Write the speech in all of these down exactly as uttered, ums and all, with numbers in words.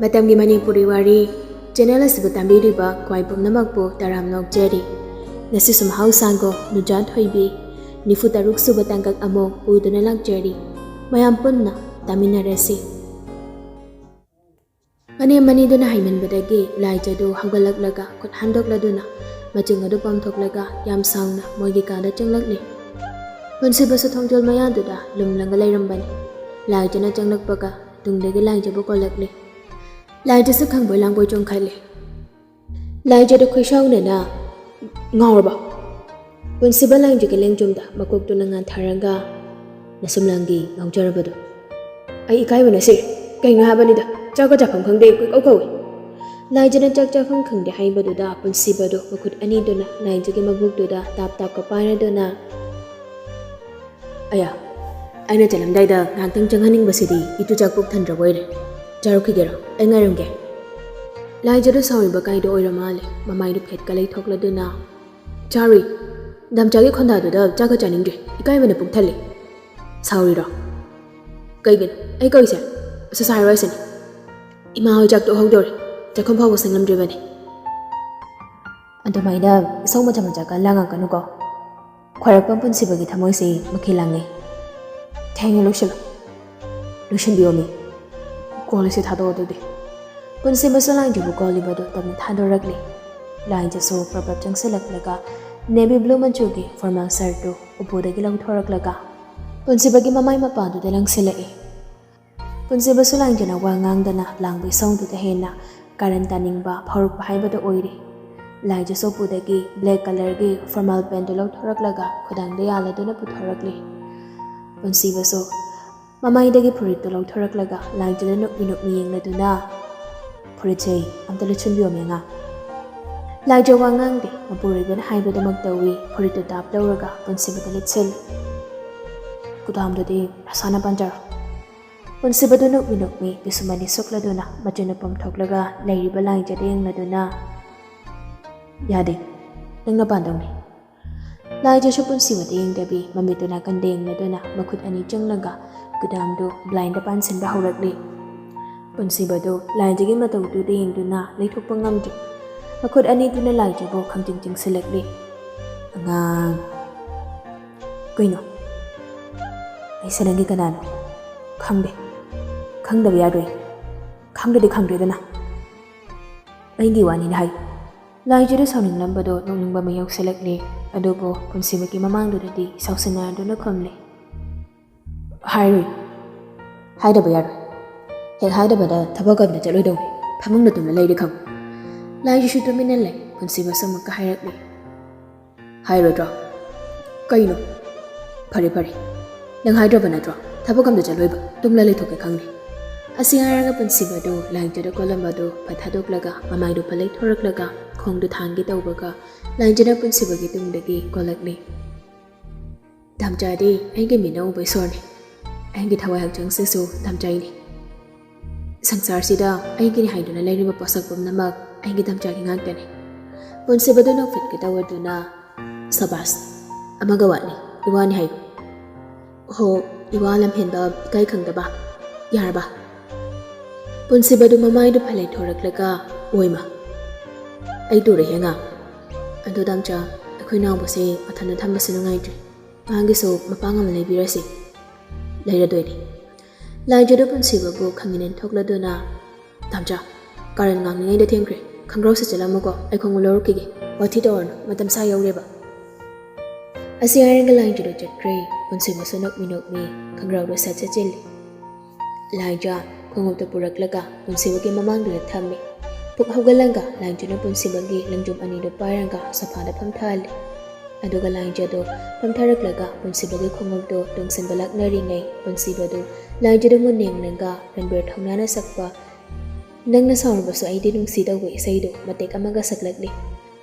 ꯃꯇꯝꯒꯤ ꯃꯅꯤꯄꯨꯔꯤ ꯋꯥꯔꯤ ꯆꯦꯅꯦꯜ ꯑꯁꯤꯕꯨ ꯇꯥꯕꯤꯔꯤꯕ ꯈ꯭ꯋꯥꯏ ꯄꯨꯝꯅꯃꯛꯄꯨ ꯇꯔꯥꯝꯅ ꯑꯣꯛꯆꯔꯤ꯫ ꯉꯁꯤꯁꯨ ꯃꯍꯧꯁꯥꯒꯨꯝ ꯅꯨꯖꯥ ꯊꯣꯏꯕꯤ ꯅꯤꯐꯨ ꯇꯔꯨꯛ ꯁꯨꯕ ꯇꯥꯡꯀꯛ ꯑꯃꯨꯛ ꯄꯨꯗꯨꯅ ꯂꯥꯛꯆꯔꯤ꯫ ꯃꯌꯥꯝ ꯄꯨꯟꯅ ꯇꯥꯃꯤꯟꯅꯔꯁꯤ꯫ ꯃꯅꯦꯝ ꯃꯅꯤꯗꯨꯅ ꯍꯥꯏꯃꯟꯕꯗꯒꯤ ꯂꯥꯏꯖꯗꯨ ꯍꯧꯒꯠꯂꯛꯂꯒ ꯈꯨꯠ ꯍꯟꯗꯣꯛꯂꯗꯨꯅ ꯃꯆꯤꯡ ꯑꯗꯨ ꯄꯣꯝꯊꯣꯛꯂꯒ ꯌꯥꯝ ꯁꯥꯎꯅ ꯃꯣꯏꯒꯤ ꯀꯥꯗ ꯆꯪꯂꯛꯂꯤ꯫ ꯄꯨꯟꯁꯤꯕꯁꯨ ꯊꯣꯡꯖꯣꯜ ꯃꯌꯥꯗꯨꯗ ꯂꯨꯝꯂꯒ ꯂꯩꯔꯝꯕꯅꯤ꯫ ꯂꯥꯏꯖꯅ ꯆꯪꯂꯛꯄꯒ ꯇꯨꯡꯗꯒꯤ ꯂꯥꯏꯖꯕꯨ ꯀꯣꯜꯂꯛꯂꯤ꯫ ꯂꯥꯏꯖꯁꯨ ꯈꯪꯕꯣꯏ ꯂꯥꯡꯕꯣꯏ ꯆꯣꯡꯈꯠꯂꯤ꯫ ꯂꯥꯏꯖꯗ ꯈꯣꯏꯁꯥꯎꯅꯅ, "ꯉꯥꯎꯔꯕ?" ꯄꯨꯟꯁꯤꯕ ꯂꯥꯏꯖꯒꯤ ꯂꯦꯡꯖꯨꯝꯗ ꯃꯀꯣꯛꯇꯨꯅ ꯉꯥꯟꯊꯔꯒ, "ꯅꯁꯨꯝꯂꯥꯡꯒꯤ ꯉꯥꯎꯖꯔꯕꯗꯣ꯫ ꯑꯩ ꯏꯀꯥꯏꯕꯅ ꯁꯤꯔꯦ꯫ ꯀꯩꯅꯣ ꯍꯥꯏꯕꯅꯤꯗ, ꯆꯥꯛꯀ ꯆꯥꯐꯝ ꯈꯪꯗꯦ, ꯀꯣꯏꯀꯧ ꯀꯧꯏ꯫" ꯂꯥꯏꯖꯅ ꯆꯥꯛ ꯆꯥꯐꯝ ꯈꯪꯗꯦ ꯍꯥꯏꯕꯗꯨꯗ ꯄꯨꯟꯁꯤꯕꯗꯣ ꯃꯈꯨꯠ ꯑꯅꯤꯗꯨꯅ ꯂꯥꯏꯖꯒꯤ ꯃꯕꯨꯛꯇꯨꯗ ꯇꯥꯞ ꯇꯥꯞꯀ ꯄꯥꯏꯔꯗꯨꯅ, "ꯑꯌꯥ, ꯑꯩꯅ ꯆꯠꯂꯝꯗꯥꯏꯗ ꯉꯥꯏꯍꯥꯛꯇꯪ ꯆꯪꯍꯟꯅꯤꯡꯕꯁꯤꯗꯤ ꯏꯇꯨ ꯆꯥꯛ ꯄꯨꯛ ꯊꯟꯗ꯭ꯔꯕ ꯑꯣꯏꯔꯦ꯫ ꯆꯥꯔꯨꯈꯤꯒꯦꯔꯣ? ꯑꯩ ꯉꯥꯏꯔꯝꯒꯦ꯫" ꯂꯥꯏꯖꯗꯣ ꯁꯥꯎꯔꯤꯕ ꯀꯥꯏꯗꯣ ꯑꯣꯏꯔ ꯃꯥꯜꯂꯦ꯫ ꯃꯃꯥꯏꯗꯨ ꯐꯦꯠꯀ ꯂꯩꯊꯣꯛꯂꯗꯨꯅ, "ꯆꯥꯔꯨꯏ꯫ ꯗꯥꯝꯆꯥꯒꯤ ꯈꯣꯟꯗꯥꯗꯨꯗ ꯆꯥꯛꯀ ꯆꯥꯅꯤꯡꯗ꯭ꯔꯦ꯫ ꯏꯀꯥꯏꯕꯅ ꯄꯨꯛ ꯊꯜꯂꯦ꯫ ꯁꯥꯎꯔꯤꯔꯣ? ꯀꯩꯒꯤꯅꯣ ꯑꯩ ꯀꯧꯏꯁꯦ? ꯁꯠ ꯁꯠ ꯍꯥꯏꯔꯣ ꯍꯥꯏꯁꯤꯅꯦ꯫ ꯏꯃꯥ ꯍꯣꯏ ꯆꯥꯛ ꯇꯣꯛꯍꯧꯗꯧꯔꯦ꯫ ꯆꯥꯛꯈꯨꯝ ꯐꯥꯎꯕ ꯁꯪꯂꯝꯗ꯭ꯔꯤꯕꯅꯤ꯫" ꯑꯗꯨꯃꯥꯏꯅ ꯏꯁꯧ ꯃꯆꯥ ꯃꯆꯥꯒ ꯂꯥꯡꯉꯛꯀꯅꯨꯀꯣ꯫ ꯈ꯭ꯋꯥꯏꯔꯥꯛꯄꯝ ꯄꯨꯟꯁꯤꯕꯒꯤ ꯊꯃꯣꯏꯁꯤ ꯃꯈꯤ ꯂꯥꯡꯉꯤ꯫ "ꯊꯦꯡꯉꯦ, ꯂꯣꯏꯁꯤꯜꯂꯣ꯫ ꯂꯣꯏꯁꯤꯟꯕꯤꯌꯣꯃꯤ꯫ ꯀꯣꯜ ꯑꯁꯤ ꯊꯥꯗꯣꯛꯑꯣ ꯑꯗꯨꯗꯤ꯫" ꯄꯨꯟꯁꯤꯕꯁꯨ ꯂꯥꯏꯖꯕꯨ ꯀꯣꯜꯂꯤꯕꯗꯨ ꯇꯞꯅ ꯊꯥꯗꯣꯔꯛꯂꯤ꯫ ꯂꯥꯏꯖꯁꯨ ꯄ꯭ꯔꯞ ꯄ꯭ꯔꯞ ꯆꯪꯁꯤꯜꯂꯛꯂꯒ ꯅꯦꯚꯤ ꯕ꯭ꯂꯨ ꯃꯆꯨꯒꯤ ꯐꯣꯔꯃꯦꯜ ꯁꯔꯠꯇꯨ ꯎꯄꯨꯗꯒꯤ ꯂꯧꯊꯣꯔꯛꯂꯒ ꯄꯨꯟꯁꯤꯕꯒꯤ ꯃꯃꯥꯏ ꯃꯄꯥꯗꯨꯗ ꯂꯪꯁꯤꯜꯂꯛꯏ꯫ ꯄꯨꯟꯁꯤꯕꯁꯨ ꯂꯥꯏꯖꯅ ꯋꯥ ꯉꯥꯡꯗꯅ ꯂꯥꯡꯕ ꯏꯁꯧꯗꯨꯗ ꯍꯦꯟꯅ ꯀꯥꯔꯟ ꯇꯥꯅꯤꯡꯕ ꯐꯥꯎꯔꯛꯄ ꯍꯥꯏꯕꯗꯨ ꯑꯣꯏꯔꯦ꯫ ꯂꯥꯏꯖꯁꯨ ꯎꯄꯨꯗꯒꯤ ꯕ꯭ꯂꯦꯛ ꯀꯂꯔꯒꯤ ꯐꯣꯔꯃꯦꯜ ꯄꯦꯟꯗꯨ ꯂꯧꯊꯣꯔꯛꯂꯒ ꯈꯨꯗꯥꯡꯗ ꯌꯥꯜꯂꯗꯨꯅ ꯄꯨꯊꯣꯔꯛꯂꯤ꯫ ꯄꯨꯟꯁꯤꯕꯁꯨ ꯃꯃꯥꯏꯗꯒꯤ ꯐꯨꯔꯤꯠꯇꯨ ꯂꯧꯊꯣꯔꯛꯂꯒ ꯂꯥꯏꯖꯗ ꯅꯣꯛꯃꯤ ꯅꯣꯛꯃꯤ ꯌꯦꯡꯂꯗꯨꯅ, "ꯐꯨꯔꯤꯠꯁꯦ ꯑꯝꯇ ꯂꯤꯠꯁꯤꯟꯕꯤꯌꯣ ꯃꯦꯉꯥ꯫" ꯂꯥꯏꯖ ꯋꯥ ꯉꯥꯡꯗꯦ꯫ ꯃꯄꯨꯔꯣꯏꯕꯅ ꯍꯥꯏꯕꯗꯨꯃꯛ ꯇꯧꯏ꯫ ꯐꯨꯔꯤꯠꯇꯨ ꯇꯥꯞ ꯂꯧꯔꯒ ꯄꯨꯟꯁꯤꯕꯗ ꯂꯤꯠꯁꯤꯜꯂꯤ꯫ "ꯈꯨꯗꯥꯝꯗꯨꯗꯤ ꯅꯁꯥꯅ ꯄꯥꯟꯖꯔꯣ꯫" ꯄꯨꯟꯁꯤꯕꯗꯨ ꯅꯣꯛꯃꯤ ꯅꯣꯛꯃꯤ ꯄꯤꯁꯨꯝ ꯑꯅꯤ ꯁꯨꯛꯂꯗꯨꯅ ꯃꯆꯤꯟꯅ ꯄꯣꯝꯊꯣꯛꯂꯒ ꯂꯩꯔꯤꯕ ꯂꯥꯏꯖꯗ ꯌꯦꯡꯂꯗꯨꯅ, "ꯌꯥꯗꯦ, ꯅꯪꯅ ꯄꯥꯟꯗꯧꯅꯤ꯫" ꯂꯥꯏꯖꯁꯨ ꯄꯨꯟꯁꯤꯕꯗ ꯌꯦꯡꯗꯕꯤ ꯃꯃꯤꯠꯇꯨ ꯅꯥꯀꯟꯗ ꯌꯦꯡꯂꯗꯨꯅ ꯃꯈꯨꯠ ꯑꯅꯤ ꯆꯤꯡꯂꯒ ꯈꯨꯗꯥꯝꯗꯨ ꯕ꯭ꯂꯥꯏꯟꯗ ꯄꯥꯟꯁꯤꯟꯕ ꯍꯧꯔꯛꯂꯤ꯫ ꯄꯨꯟꯁꯤꯕꯗꯨ ꯂꯥꯏꯖꯒꯤ ꯃꯇꯧꯗꯨꯗ ꯌꯦꯡꯗꯨꯅ ꯂꯩꯊꯣꯛꯄ ꯉꯝꯗ꯭ꯔꯦ꯫ ꯃꯈꯨꯠ ꯑꯅꯤꯗꯨꯅ ꯂꯥꯏꯖꯕꯨ ꯈꯪꯆꯤꯡ ꯆꯤꯡꯁꯤꯜꯂꯛꯂꯤ꯫ "ꯑꯉꯥꯡ, ꯀꯩꯅꯣ? ꯑꯩꯁꯦ ꯅꯪꯒꯤ ꯀꯅꯥꯅꯣ? ꯈꯪꯗꯦ꯫ ꯈꯪꯗꯕ ꯌꯥꯔꯣꯏ꯫ ꯈꯪꯗ꯭ꯔꯗꯤ ꯈꯪꯗ꯭ꯔꯦꯗꯅ꯫ ꯑꯩꯒꯤ ꯋꯥꯅꯤꯅ ꯍꯥꯏ꯫" ꯂꯥꯏꯖꯗ ꯁꯥꯎꯅꯤꯡꯂꯝꯕꯗꯣ ꯅꯣꯛꯅꯤꯡꯕ ꯑꯃ ꯌꯥꯎꯁꯤꯜꯂꯛꯂꯦ꯫ ꯑꯗꯨꯕꯨ ꯄꯨꯟꯁꯤꯕꯒꯤ ꯃꯃꯥꯡꯗꯨꯗꯗꯤ ꯁꯥꯎꯁꯤꯟꯅꯗꯨꯅ ꯈꯨꯝꯂꯦ꯫ "ꯍꯥꯏꯔꯣꯏ꯫ ꯍꯥꯏꯗꯕ ꯌꯥꯔꯣꯏ꯫ ꯍꯦꯛ ꯍꯥꯏꯗꯕꯗ ꯊꯕꯛ ꯑꯝꯇ ꯆꯠꯂꯣꯏꯗꯧꯅꯤ꯫ ꯐꯃꯨꯡꯗ ꯇꯨꯝꯅ ꯂꯩꯔꯦ ꯈꯪꯉꯨ꯫" ꯂꯥꯏꯖꯁꯨ ꯇꯨꯃꯤꯟꯅ ꯂꯩ꯫ ꯄꯨꯟꯁꯤꯕꯁꯨ ꯑꯃꯨꯛꯀ ꯍꯥꯏꯔꯛꯂꯦ꯫ "ꯍꯥꯏꯔꯣꯏꯗ꯭ꯔꯣ? ꯀꯩꯅꯣ? ꯐꯔꯦ, ꯐꯔꯦ꯫ ꯅꯪ ꯍꯥꯏꯗ꯭ꯔꯕ ꯅꯠꯇ꯭ꯔꯣ? ꯊꯕꯛ ꯑꯝꯇ ꯆꯠꯂꯣꯏꯕ꯫ ꯇꯨꯝꯂ ꯂꯩꯊꯣꯛꯀꯦ ꯈꯪꯗꯦ꯫" ꯑꯁꯤ ꯍꯥꯏꯔꯒ ꯄꯨꯟꯁꯤꯕꯗꯨ ꯂꯥꯏꯖꯗ ꯀꯣꯜꯂꯝꯕꯗꯨ ꯐꯠ ꯊꯥꯗꯣꯛꯂꯒ ꯃꯃꯥꯏꯗꯨ ꯐꯠ ꯂꯩꯊꯣꯔꯛꯂꯒ ꯈꯣꯡꯗꯨ ꯊꯥꯡꯒꯦ ꯇꯧꯕꯒ ꯂꯥꯏꯖꯅ ꯄꯨꯟꯁꯤꯕꯒꯤ ꯇꯨꯡꯗꯒꯤ ꯀꯣꯜꯂꯛꯂꯤ꯫ "ꯗꯥꯝꯆꯥꯗꯤ ꯑꯩꯒꯤ ꯃꯤꯠꯅ ꯎꯕ ꯏꯁꯣꯔꯅꯤ꯫ ꯑꯩꯒꯤ ꯊꯋꯥꯏ ꯍꯛꯆꯥꯡꯁꯤꯁꯨ ꯗꯥꯝꯆꯥꯏꯅꯤ꯫ ꯁꯪꯁꯥꯔꯁꯤꯗ ꯑꯩꯒꯤꯅꯤ ꯍꯥꯏꯗꯨꯅ ꯂꯩꯔꯤꯕ ꯄꯣꯠꯁꯛ ꯄꯨꯝꯅꯃꯛ ꯑꯩꯒꯤ ꯗꯥꯝꯆꯥꯒꯤ ꯉꯥꯛꯇꯅꯤ꯫" ꯄꯨꯟꯁꯤꯕꯗꯨ ꯅꯣꯛꯐꯦꯠꯀꯦ ꯇꯧꯔꯗꯨꯅ, "ꯁꯕꯥꯁ, ꯑꯃꯒ ꯋꯥꯠꯂꯤ, ꯏꯋꯥꯅꯤ ꯍꯥꯏꯌꯨ꯫" "ꯍꯣ, ꯏꯋꯥ ꯂꯝꯍꯦꯟꯕ, ꯏꯀꯥꯏ ꯈꯪꯗꯕ꯫ ꯌꯥꯔꯕ?" ꯄꯨꯟꯁꯤꯕꯗꯨ ꯃꯃꯥꯏꯗꯨ ꯐꯠ ꯂꯩꯊꯣꯔꯛꯂꯒ, "ꯑꯣꯏꯃ, ꯑꯩ ꯇꯨꯔꯦ ꯍꯦꯉꯥ꯫ ꯑꯗꯣ ꯗꯥꯝꯆꯥ, ꯑꯩꯈꯣꯏ ꯅꯥꯎꯕꯁꯦ ꯃꯊꯟꯇ ꯊꯝꯕꯁꯨ ꯅꯨꯡꯉꯥꯏꯇ꯭ꯔꯦ꯫ ꯃꯥꯒꯤꯁꯨ ꯃꯄꯥꯡ ꯑꯃ ꯂꯩꯕꯤꯔꯁꯤ꯫" "ꯂꯩꯔꯗꯣꯏꯅꯤ꯫" ꯂꯥꯏꯖꯗꯨ ꯄꯨꯟꯁꯤꯕꯕꯨ ꯈꯪꯅꯤꯡ ꯊꯣꯛꯂꯗꯨꯅ, "ꯗꯥꯝꯆꯥ, ꯀꯥꯔꯟ ꯉꯥꯡꯂꯤꯉꯩꯗ ꯊꯦꯡꯈ꯭ꯔꯦ꯫ ꯈꯪꯒ꯭ꯔꯥꯎ ꯁꯦꯠꯆꯜꯂꯝꯃꯨꯀꯣ, ꯑꯩ ꯈꯣꯡꯎꯞ ꯂꯧꯔꯛꯈꯤꯒꯦ꯫ ꯋꯥꯊꯤ ꯇꯧꯔꯅꯨ, ꯃꯇꯝ ꯁꯥ ꯌꯧꯔꯦꯕ꯫" ꯑꯁꯤ ꯍꯥꯏꯔꯒ ꯂꯥꯏꯖꯗꯨ ꯆꯠꯈ꯭ꯔꯦ꯫ ꯄꯨꯟꯁꯤꯕꯁꯨ ꯅꯣꯛꯃꯤ ꯅꯣꯛꯃꯤ ꯈꯪꯒ꯭ꯔꯥꯎꯗꯨ ꯁꯠ ꯁꯠ ꯆꯦꯜꯂꯤ꯫ ꯂꯥꯏꯖ ꯈꯣꯡꯎꯞꯇꯨ ꯄꯨꯔꯛꯂꯒ ꯄꯨꯟꯁꯤꯕꯒꯤ ꯃꯃꯥꯡꯗꯨꯗ ꯊꯝꯃꯤ꯫ ꯄꯨꯛ ꯍꯧꯒꯠꯂꯒ ꯂꯥꯏꯖꯅ ꯄꯨꯟꯁꯤꯕꯒꯤ ꯂꯪꯖꯨꯝ ꯑꯅꯤꯗꯨ ꯄꯥꯏꯔꯒ ꯁꯣꯐꯥꯗ ꯐꯝꯊꯍꯜꯂꯤ꯫ ꯑꯗꯨꯒ ꯂꯥꯏꯖꯗꯨ ꯐꯝꯊꯔꯛꯂꯒ ꯄꯨꯟꯁꯤꯕꯒꯤ ꯈꯣꯡꯎꯞꯇꯨ ꯇꯣꯡꯁꯤꯟꯕ ꯂꯥꯛꯅꯔꯤꯉꯩ ꯄꯨꯟꯁꯤꯕꯗꯨ ꯂꯥꯏꯖꯗꯨ ꯃꯨꯟꯅ ꯌꯦꯡꯂꯒ ꯔꯟꯕꯤꯔ ꯊꯧꯅꯥꯅ ꯁꯛꯄ "ꯅꯪꯅ ꯁꯥꯎꯔꯕꯁꯨ ꯑꯩꯗꯤ ꯅꯨꯡꯁꯤ" ꯇꯧꯕ ꯏꯁꯩꯗꯨ ꯃꯇꯦꯛ ꯑꯃꯒ ꯁꯛꯂꯛꯂꯤ꯫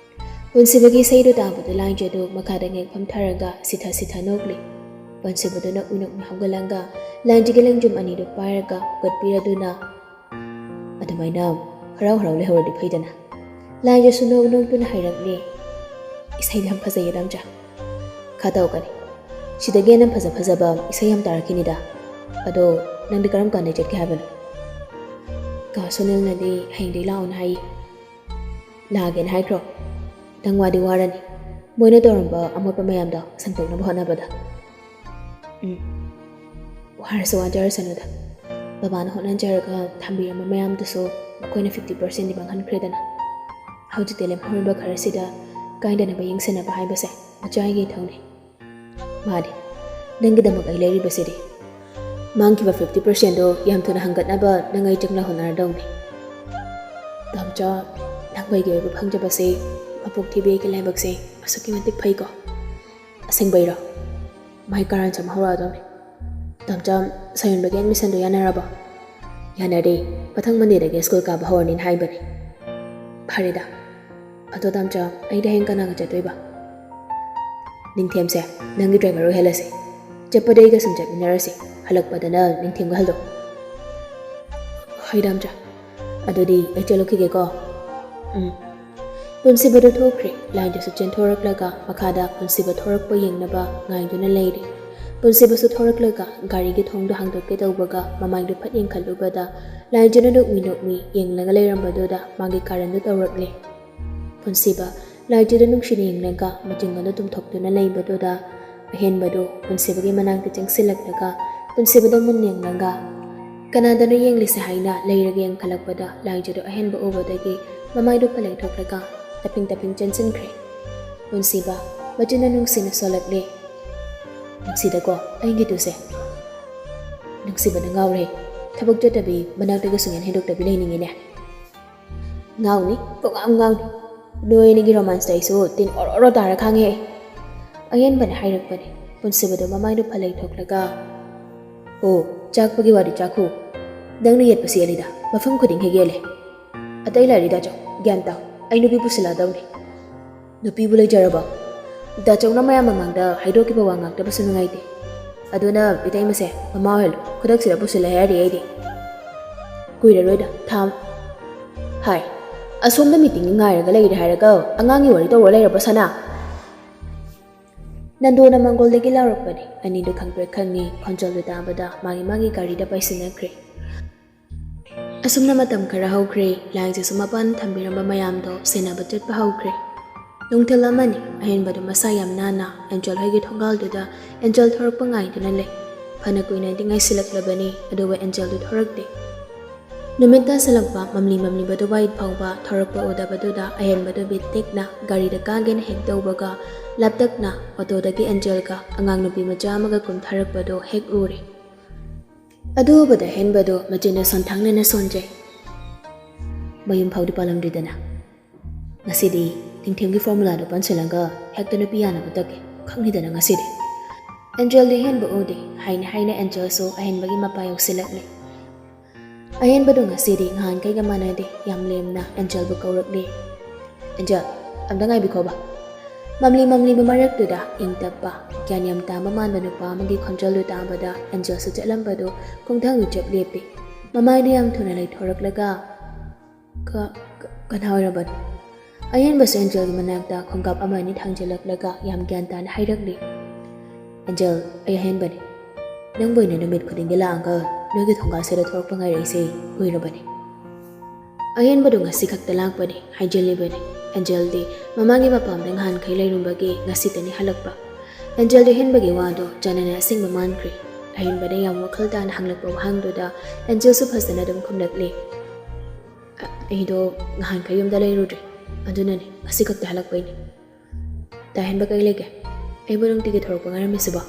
ꯄꯨꯟꯁꯤꯕꯒꯤ ꯏꯁꯩꯗꯨ ꯇꯥꯕꯗ ꯂꯥꯏꯖꯗꯨ ꯃꯈꯥꯗ ꯉꯦꯛ ꯐꯝꯊꯔꯒ ꯁꯤꯊ ꯁꯤꯊ ꯅꯣꯛꯂꯤ꯫ ꯄꯨꯟꯁꯤꯕꯗꯨ ꯅꯣꯛꯃꯤ ꯅꯣꯛꯃꯤ ꯍꯧꯒꯠꯂꯒ ꯂꯥꯏꯖꯒꯤ ꯂꯪꯖꯨꯝ ꯑꯅꯤꯗꯨ ꯄꯥꯏꯔꯒ ꯍꯧꯒꯠꯄꯤꯔꯗꯨꯅ, "ꯑꯗꯨꯃꯥꯏꯅ ꯍꯔꯥꯎ ꯍꯔꯥꯎ ꯂꯩꯍꯧꯔꯗꯤ ꯐꯩꯗꯅ꯫" ꯂꯥꯏꯖꯁꯨ ꯅꯣꯛ ꯅꯣꯛꯇꯨꯅ ꯍꯥꯏꯔꯛꯂꯤ, "ꯏꯁꯩꯗꯤ ꯌꯥꯝ ꯐꯖꯩꯌꯦ ꯗꯥꯝꯆꯥ꯫ ꯈꯥ ꯇꯧꯀꯅꯤ꯫ ꯁꯤꯗꯒꯤ ꯍꯦꯟꯅ ꯐꯖ ꯐꯖꯕ ꯏꯁꯩ ꯌꯥꯝ ꯇꯥꯔꯛꯈꯤꯅꯤꯗ꯫ ꯑꯗꯣ ꯅꯪꯗꯤ ꯀꯔꯝ ꯀꯥꯟꯗ ꯆꯠꯀꯦ ꯍꯥꯏꯕꯅꯣ?" ꯀꯥ ꯁꯨꯅꯤꯜꯅꯗꯤ ꯍꯌꯦꯡꯗꯒꯤ ꯂꯥꯛꯑꯣꯅ ꯍꯥꯏꯌꯦ꯫ ꯂꯥꯛꯑꯒꯦꯅ ꯍꯥꯏꯈ꯭ꯔꯣ? ꯅꯪ ꯋꯥꯗꯤ ꯋꯥꯔꯅꯤ, ꯃꯣꯏꯅ ꯇꯧꯔꯝꯕ ꯑꯃꯣꯠꯄ ꯃꯌꯥꯝꯗꯣ ꯁꯟꯇꯣꯛꯅꯕ ꯍꯣꯠꯅꯕꯗ꯫ ꯎꯝ, ꯋꯥꯔꯁꯨ ꯋꯥꯖꯔꯁꯅꯨꯗ꯫ ꯕꯕꯥꯅ ꯍꯣꯠꯅꯖꯔꯒ ꯊꯝꯕꯤꯔꯝꯕ ꯃꯌꯥꯝꯗꯨꯁꯨ ꯃꯈꯣꯏꯅ ꯐꯤꯐꯇꯤ ꯄꯥꯔꯁꯦꯟꯗꯤ ꯃꯥꯡꯍꯟꯈ꯭ꯔꯦꯗꯅ꯫ ꯍꯧꯖꯤꯛꯇꯤ ꯂꯦꯝꯍꯧꯔꯤꯕ ꯈꯔꯁꯤꯗ ꯀꯥꯏꯗꯅꯕ ꯌꯦꯡꯁꯤꯟꯅꯕ ꯍꯥꯏꯕꯁꯦ ꯃꯆꯥꯒꯤ ꯏꯊꯧꯅꯤ꯫ ꯃꯥꯅꯤ, ꯅꯪꯒꯤꯗꯃꯛ ꯑꯩ ꯂꯩꯔꯤꯕꯁꯤꯗꯤ꯫ ꯃꯥꯡꯈꯤꯕ ꯐꯤꯐꯇꯤ ꯄꯥꯔꯁꯦꯟꯗꯣ ꯌꯥꯝ ꯊꯨꯅ ꯍꯟꯒꯠꯅꯕ ꯅꯪ ꯑꯩ ꯆꯪꯅ ꯍꯣꯠꯅꯔꯗꯧꯅꯤ꯫ ꯇꯥꯝꯆꯥ, ꯅꯪ ꯑꯩꯒꯤ ꯑꯣꯏꯕ ꯐꯪꯖꯕꯁꯦ, ꯃꯄꯣꯛ ꯊꯤꯕꯤ ꯑꯩꯒꯤ ꯂꯥꯏꯕꯛꯁꯦ ꯑꯁꯨꯛꯀꯤ ꯃꯇꯤꯛ ꯐꯩꯀꯣ꯫ ꯑꯁꯦꯡꯕꯩꯔꯣ? ꯃꯥꯏ ꯀꯥꯔꯟ ꯁꯨꯝ ꯍꯧꯔꯛꯑꯗꯧꯅꯤ꯫ ꯇꯥꯝꯆꯥ, ꯁꯥꯌꯣꯟꯕꯒꯤ ꯑꯦꯗꯃꯤꯁꯟꯗꯣ ꯌꯥꯅꯔꯕꯣ? ꯌꯥꯅꯔꯦ꯫ ꯃꯊꯪ ꯃꯟꯗꯦꯗꯒꯤ ꯁ꯭ꯀꯨꯜ ꯀꯥꯕ ꯍꯧꯔꯅꯤꯅ ꯍꯥꯏꯕꯅꯦ꯫ ꯐꯔꯦꯗ꯫ ꯑꯗꯣ ꯇꯥꯝꯆꯥ, ꯑꯩꯗꯤ ꯍꯌꯦꯡ ꯀꯅꯥꯒ ꯆꯠꯇꯣꯏꯕ? ꯅꯤꯡꯊꯦꯝꯁꯦ ꯅꯪꯒꯤ ꯗ꯭ꯔꯥꯏꯚꯔ ꯑꯣꯏꯍꯜꯂꯁꯦ꯫ ꯆꯠꯄꯗꯤ ꯑꯩꯒ ꯁꯨꯝ ꯆꯠꯃꯤꯟꯅꯔꯁꯤ, ꯍꯜꯂꯛꯄꯗꯅ ꯅꯤꯡꯊꯦꯝꯒ ꯍꯜꯂꯣ꯫ ꯍꯣꯏ ꯇꯥꯝꯆꯥ, ꯑꯗꯨꯗꯤ ꯑꯩ ꯆꯠꯂꯨꯈꯤꯒꯦꯀꯣ꯫ ꯎꯝ꯫ ꯄꯨꯟꯁꯤꯕꯗꯨ ꯊꯣꯛꯈ꯭ꯔꯦ꯫ ꯂꯥꯏꯗꯨꯁꯨ ꯆꯦꯟꯊꯣꯔꯛꯂꯒ ꯃꯈꯥꯗ ꯄꯨꯟꯁꯤꯕ ꯊꯣꯔꯛꯄ ꯌꯦꯡꯅꯕ ꯉꯥꯏꯗꯨꯅ ꯂꯩꯔꯤ꯫ ꯄꯨꯟꯁꯤꯕꯁꯨ ꯊꯣꯔꯛꯂꯒ ꯒꯥꯔꯤꯒꯤ ꯊꯣꯡꯗꯨ ꯍꯥꯡꯗꯣꯛꯀꯦ ꯇꯧꯕꯒ ꯃꯃꯥꯏꯗꯨ ꯐꯠ ꯌꯦꯡꯈꯠꯂꯨꯕꯗ ꯂꯥꯏꯗꯨꯅ ꯅꯣꯛꯃꯤ ꯅꯣꯛꯃꯤ ꯌꯦꯡꯂꯒ ꯂꯩꯔꯝꯕꯗꯨꯗ ꯃꯥꯒꯤ ꯀꯥꯔꯟꯗꯨ ꯇꯧꯔꯛꯂꯦ꯫ ꯄꯨꯟꯁꯤꯕ, ꯂꯥꯏꯗꯨꯗ ꯅꯨꯡꯁꯤꯅ ꯌꯦꯡꯂꯒ ꯃꯆꯤꯟ ꯑꯗꯨ ꯇꯨꯝꯊꯣꯛꯇꯨꯅ ꯂꯩꯕꯗꯨꯗ ꯑꯍꯦꯟꯕꯗꯨ ꯄꯨꯟꯁꯤꯕꯒꯤ ꯃꯅꯥꯛꯇ ꯆꯪꯁꯤꯜꯂꯛꯂꯒ ꯄꯨꯟꯁꯤꯕꯗ ꯃꯨꯟ ꯌꯦꯡꯂꯒ, "ꯀꯅꯥꯗꯅꯣ ꯌꯦꯡꯂꯤꯁꯦ?" ꯍꯥꯏꯅ ꯂꯩꯔꯒ ꯌꯦꯡꯈꯠꯂꯛꯄꯗ ꯂꯥꯏꯖꯗꯨ ꯑꯍꯦꯟꯕ ꯎꯕꯗꯒꯤ ꯃꯃꯥꯏꯗꯨ ꯐꯠ ꯂꯩꯊꯣꯛꯂꯒ ꯇꯞꯄꯤꯡ ꯇꯞꯄꯤꯡ ꯆꯦꯟꯁꯤꯟꯈ꯭ꯔꯦ꯫ ꯄꯨꯟꯁꯤꯕ ꯃꯆꯤꯟꯅ ꯅꯨꯡꯁꯤꯅ ꯁꯣꯜꯂꯛꯂꯦ꯫ "ꯅꯨꯡꯁꯤꯗꯀꯣ, ꯑꯩꯒꯤꯗꯨꯁꯦ?" ꯅꯨꯡꯁꯤꯕꯅ ꯉꯥꯎꯔꯦ꯫ ꯊꯕꯛ ꯆꯠꯇꯕꯤ, ꯃꯅꯥꯛꯇꯒꯤ ꯁꯨꯡꯍꯦꯟ ꯍꯦꯟꯗꯣꯛꯇꯕꯤ ꯂꯩꯅꯤꯡꯉꯤꯅꯦ꯫ "ꯉꯥꯎꯅꯤ, ꯄꯨꯡꯉꯥꯎ ꯉꯥꯎꯅꯤ꯫ ꯅꯣꯏ ꯑꯅꯤꯒꯤ ꯔꯣꯃꯥꯟꯁꯇ ꯑꯩꯁꯨ ꯇꯤꯟ ꯑꯣꯔꯣ ꯑꯣꯔꯣ ꯇꯥꯔ ꯈꯥꯡꯉꯦ ꯑꯩ"꯫ ꯑꯍꯦꯟꯕꯅ ꯍꯥꯏꯔꯛꯄꯅꯤ꯫ ꯄꯨꯟꯁꯤꯕꯗꯣ ꯃꯃꯥꯏꯗꯨ ꯐꯠ ꯂꯩꯊꯣꯛꯂꯒ, "ꯑꯣ, ꯆꯥꯛꯄꯒꯤ ꯋꯥꯗꯤ ꯆꯥꯛꯈꯨ꯫ ꯅꯪꯅ ꯌꯦꯠꯄꯁꯤ ꯌꯦꯠꯂꯤꯗ, ꯃꯐꯝ ꯈꯨꯗꯤꯡ ꯍꯦꯛ ꯌꯦꯠꯂꯦ꯫ ꯑꯇꯩ ꯂꯥꯏꯔꯤ ꯗꯥꯆꯧ, ꯒ꯭ꯌꯥꯟ ꯇꯥꯎ, ꯑꯩ ꯅꯨꯄꯤ ꯄꯨꯁꯤꯜꯂꯛꯑꯗꯧꯅꯤ"꯫ "ꯅꯨꯄꯤꯕꯨ ꯂꯩꯖꯔꯕꯣ? ꯗꯥꯆꯧꯅ ꯃꯌꯥꯝ ꯃꯃꯥꯡꯗ ꯍꯥꯏꯗꯣꯛꯈꯤꯕ ꯋꯥ ꯉꯥꯛꯇꯕꯁꯨ ꯅꯨꯡꯉꯥꯏꯇꯦ꯫ ꯑꯗꯨꯅ ꯏꯇꯩꯃꯁꯦ ꯃꯃꯥ ꯑꯣꯏꯍꯜꯂꯨ, ꯈꯨꯗꯛꯁꯤꯗ ꯄꯨꯁꯤꯜꯂꯦ ꯍꯥꯏꯔꯗꯤ ꯑꯩꯗꯤ ꯀꯨꯏꯔꯔꯣꯏꯗ, ꯊꯥ ꯑꯃ"꯫ ꯍꯥꯏ, "ꯑꯁꯣꯝꯗ ꯃꯤꯇꯤꯡ ꯉꯥꯏꯔꯒ ꯂꯩꯔꯦ ꯍꯥꯏꯔꯒ ꯑꯉꯥꯡꯒꯤ ꯋꯥꯔꯤ ꯇꯧꯔ ꯂꯩꯔꯕ ꯁꯅꯥ?" ꯅꯟꯗꯣꯅ ꯃꯪꯒꯣꯜꯗꯒꯤ ꯂꯥꯎꯔꯛꯄꯅꯤ꯫ ꯑꯅꯤꯗꯨ ꯈꯪꯄ꯭ꯔꯦꯛ ꯈꯪꯉꯤ꯫ ꯈꯣꯟꯖꯦꯜꯗꯨ ꯇꯥꯕꯗ ꯃꯥꯒꯤ ꯃꯥꯒꯤ ꯒꯥꯔꯤꯗ ꯄꯥꯏꯁꯤꯟꯅꯈ꯭ꯔꯦ꯫ ꯑꯁꯨꯝꯅ ꯃꯇꯝ ꯈꯔ ꯍꯧꯈ꯭ꯔꯦ꯫ ꯂꯥꯏꯁꯤꯁꯨ ꯃꯄꯥꯟ ꯊꯝꯕꯤꯔꯝꯕ ꯃꯌꯥꯝꯗꯣ ꯁꯦꯟꯅꯕ ꯆꯠꯄ ꯍꯧꯈ꯭ꯔꯦ꯫ ꯅꯨꯡꯊꯤꯜ ꯑꯃꯅꯤ꯫ ꯑꯍꯦꯟꯕꯗꯨ ꯃꯁꯥ ꯌꯥꯝ ꯅꯥꯟꯅ ꯑꯦꯟꯖꯦꯜ ꯍꯣꯏꯒꯤ ꯊꯣꯡꯒꯥꯜꯗꯨꯗ ꯑꯦꯟꯖꯦꯜ ꯊꯣꯔꯛꯄ ꯉꯥꯏꯗꯨꯅ ꯂꯩ꯫ ꯐꯅ ꯀꯨꯏꯅꯗꯤ ꯉꯥꯏꯁꯤꯜꯂꯛꯂꯕꯅꯤ, ꯑꯗꯨꯒ ꯑꯦꯟꯖꯦꯜꯗꯨ ꯊꯣꯔꯛꯇꯦ꯫ ꯅꯨꯃꯤꯠ ꯇꯥꯁꯤꯜꯂꯛꯄ, ꯃꯝꯂꯤ ꯃꯝꯂꯤꯕ ꯑꯗꯨꯋꯥꯏ ꯐꯥꯎꯕ ꯊꯣꯔꯛꯄ ꯎꯗꯕꯗꯨꯗ ꯑꯍꯦꯟꯕꯗꯨ ꯕꯤꯠ ꯇꯦꯛꯅ ꯒꯥꯔꯤꯗ ꯀꯥꯒꯦꯅ ꯍꯦꯛ ꯇꯧꯕꯒ, ꯂꯥꯞꯇꯛꯅ ꯑꯣꯇꯣꯗꯒꯤ ꯑꯦꯟꯖꯦꯜꯒ ꯑꯉꯥꯡ ꯅꯨꯄꯤ ꯃꯆꯥ ꯑꯃꯒ ꯀꯨꯝꯊꯔꯛꯄꯗꯨ ꯍꯦꯛ ꯎꯔꯦ꯫ ꯑꯗꯨ ꯎꯕꯗ ꯑꯍꯦꯟꯕꯗꯨ ꯃꯆꯤꯟꯅ ꯁꯣꯟꯊꯥꯡꯅꯅ ꯁꯣꯟꯖꯩ꯫ "ꯃꯌꯨꯝ ꯐꯥꯎꯗꯤ ꯄꯥꯜꯂꯝꯗ꯭ꯔꯤꯗꯅ꯫ ꯉꯁꯤꯗꯤ ꯅꯤꯡꯊꯦꯝꯒꯤ ꯐꯣꯔꯃꯨꯂꯥꯗꯣ ꯄꯟꯁꯤꯜꯂꯒ ꯍꯦꯛꯇ ꯅꯨꯄꯤ ꯌꯥꯅꯕ ꯇꯛꯀꯦ, ꯈꯪꯉꯤꯗꯅ ꯉꯁꯤꯗꯤ꯫" ꯑꯦꯟꯖꯦꯜꯗꯤ ꯑꯍꯦꯟꯕ ꯎꯗꯦ꯫ ꯍꯥꯏꯅ ꯍꯥꯏꯅ ꯑꯦꯟꯖꯦꯜꯁꯨ ꯑꯍꯦꯟꯕꯒꯤ ꯃꯄꯥ ꯌꯧꯁꯤꯜꯂꯛꯂꯦ꯫ ꯑꯍꯦꯟꯕꯗꯨ ꯉꯁꯤꯗꯤ ꯅꯍꯥꯟꯈꯩꯒ ꯃꯥꯟꯅꯗꯦ, ꯌꯥꯝ ꯂꯦꯝꯅ ꯑꯦꯟꯖꯦꯜꯕꯨ ꯀꯧꯔꯛꯂꯦ꯫ "ꯑꯦꯟꯖꯦꯜ, ꯑꯝꯇ ꯉꯥꯏꯕꯤꯈꯣꯕ꯫" ꯃꯝꯂꯤ ꯃꯝꯂꯤꯕ ꯃꯔꯛꯇꯨꯗ ꯏꯪ ꯇꯞꯄ, ꯒ꯭ꯌꯥꯟ ꯌꯥꯝ ꯇꯥꯕ ꯃꯥꯟꯕ ꯅꯨꯄꯥ ꯑꯃꯒꯤ ꯈꯣꯟꯖꯦꯜꯗꯨ ꯇꯥꯕꯗ ꯑꯦꯟꯖꯦꯜꯁꯨ ꯆꯠꯂꯝꯕꯗꯨ ꯈꯣꯡꯊꯥꯡꯗꯨ ꯆꯞ ꯂꯦꯞꯄꯤ꯫ ꯃꯃꯥꯏꯗꯨ ꯌꯥꯝ ꯊꯨꯅ ꯂꯩꯊꯣꯔꯛꯂꯒ, "ꯀ-, ꯀ-, ꯀꯅꯥ ꯑꯣꯏꯔꯕꯅꯣ?" ꯑꯍꯦꯟꯕꯁꯨ ꯑꯦꯟꯖꯦꯜꯒꯤ ꯃꯅꯥꯛꯇ ꯈꯣꯡꯀꯥꯞ ꯑꯃ ꯑꯅꯤ ꯊꯥꯡꯖꯤꯜꯂꯛꯂꯒ ꯌꯥꯝ ꯒ꯭ꯌꯥꯟ ꯇꯥꯅ ꯍꯥꯏꯔꯛꯂꯤ꯫ "ꯑꯦꯟꯖꯦꯜ, ꯑꯩ ꯑꯍꯦꯟꯕꯅꯤ꯫ ꯅꯪꯕꯨ ꯑꯩꯅ ꯅꯨꯃꯤꯠ ꯈꯨꯗꯤꯡꯒꯤ ꯂꯥꯛꯑꯒ ꯅꯣꯏꯒꯤ ꯊꯣꯡꯒꯥꯜꯁꯤꯗ ꯊꯣꯔꯛꯄ ꯉꯥꯏꯔꯛꯏꯁꯦ ꯀꯨꯏꯔꯕꯅꯤ꯫" "ꯑꯍꯦꯟꯕꯗꯨ ꯉꯁꯤ ꯈꯛꯇ ꯂꯥꯛꯄꯅꯤ," ꯍꯥꯏꯖꯤꯜꯂꯤꯕꯅꯤ꯫ ꯑꯦꯟꯖꯦꯜꯗꯤ ꯃꯃꯥꯡꯒꯤ ꯃꯄꯥꯝꯗ ꯉꯍꯥꯟꯈꯩ ꯂꯩꯔꯨꯝꯕꯒꯤ ꯉꯁꯤꯇꯅꯤ ꯍꯜꯂꯛꯄ꯫ ꯑꯦꯟꯖꯦꯜꯗꯤ ꯑꯍꯦꯟꯕꯒꯤ ꯋꯥꯗꯣ ꯆꯥꯅꯅ ꯑꯁꯦꯡꯕ ꯃꯥꯟꯈ꯭ꯔꯦ꯫ ꯑꯍꯦꯟꯕꯅ ꯌꯥꯝ ꯋꯥꯈꯜ ꯇꯥꯅ ꯍꯪꯂꯛꯄ ꯋꯥꯍꯪꯗꯨꯗ ꯑꯦꯟꯖꯦꯜꯁꯨ ꯐꯖꯅ ꯑꯗꯨꯝ ꯈꯨꯝꯂꯛꯂꯤ꯫ "ꯑ-, ꯑꯩꯗꯣ ꯉꯍꯥꯟꯈꯩ ꯌꯨꯝꯗ ꯂꯩꯔꯨꯗ꯭ꯔꯦ, ꯑꯗꯨꯅꯅꯦ, ꯉꯁꯤ ꯈꯛꯇ ꯍꯜꯂꯛꯄꯩꯅꯦ꯫" "ꯇꯥꯍꯦꯟꯕ, ꯀꯩ ꯂꯩꯒꯦ? ꯑꯩꯕꯨ ꯅꯨꯡꯇꯤꯒꯤ ꯊꯣꯔꯛꯄ ꯉꯥꯏꯔꯝꯃꯤꯁꯤꯕꯣ?"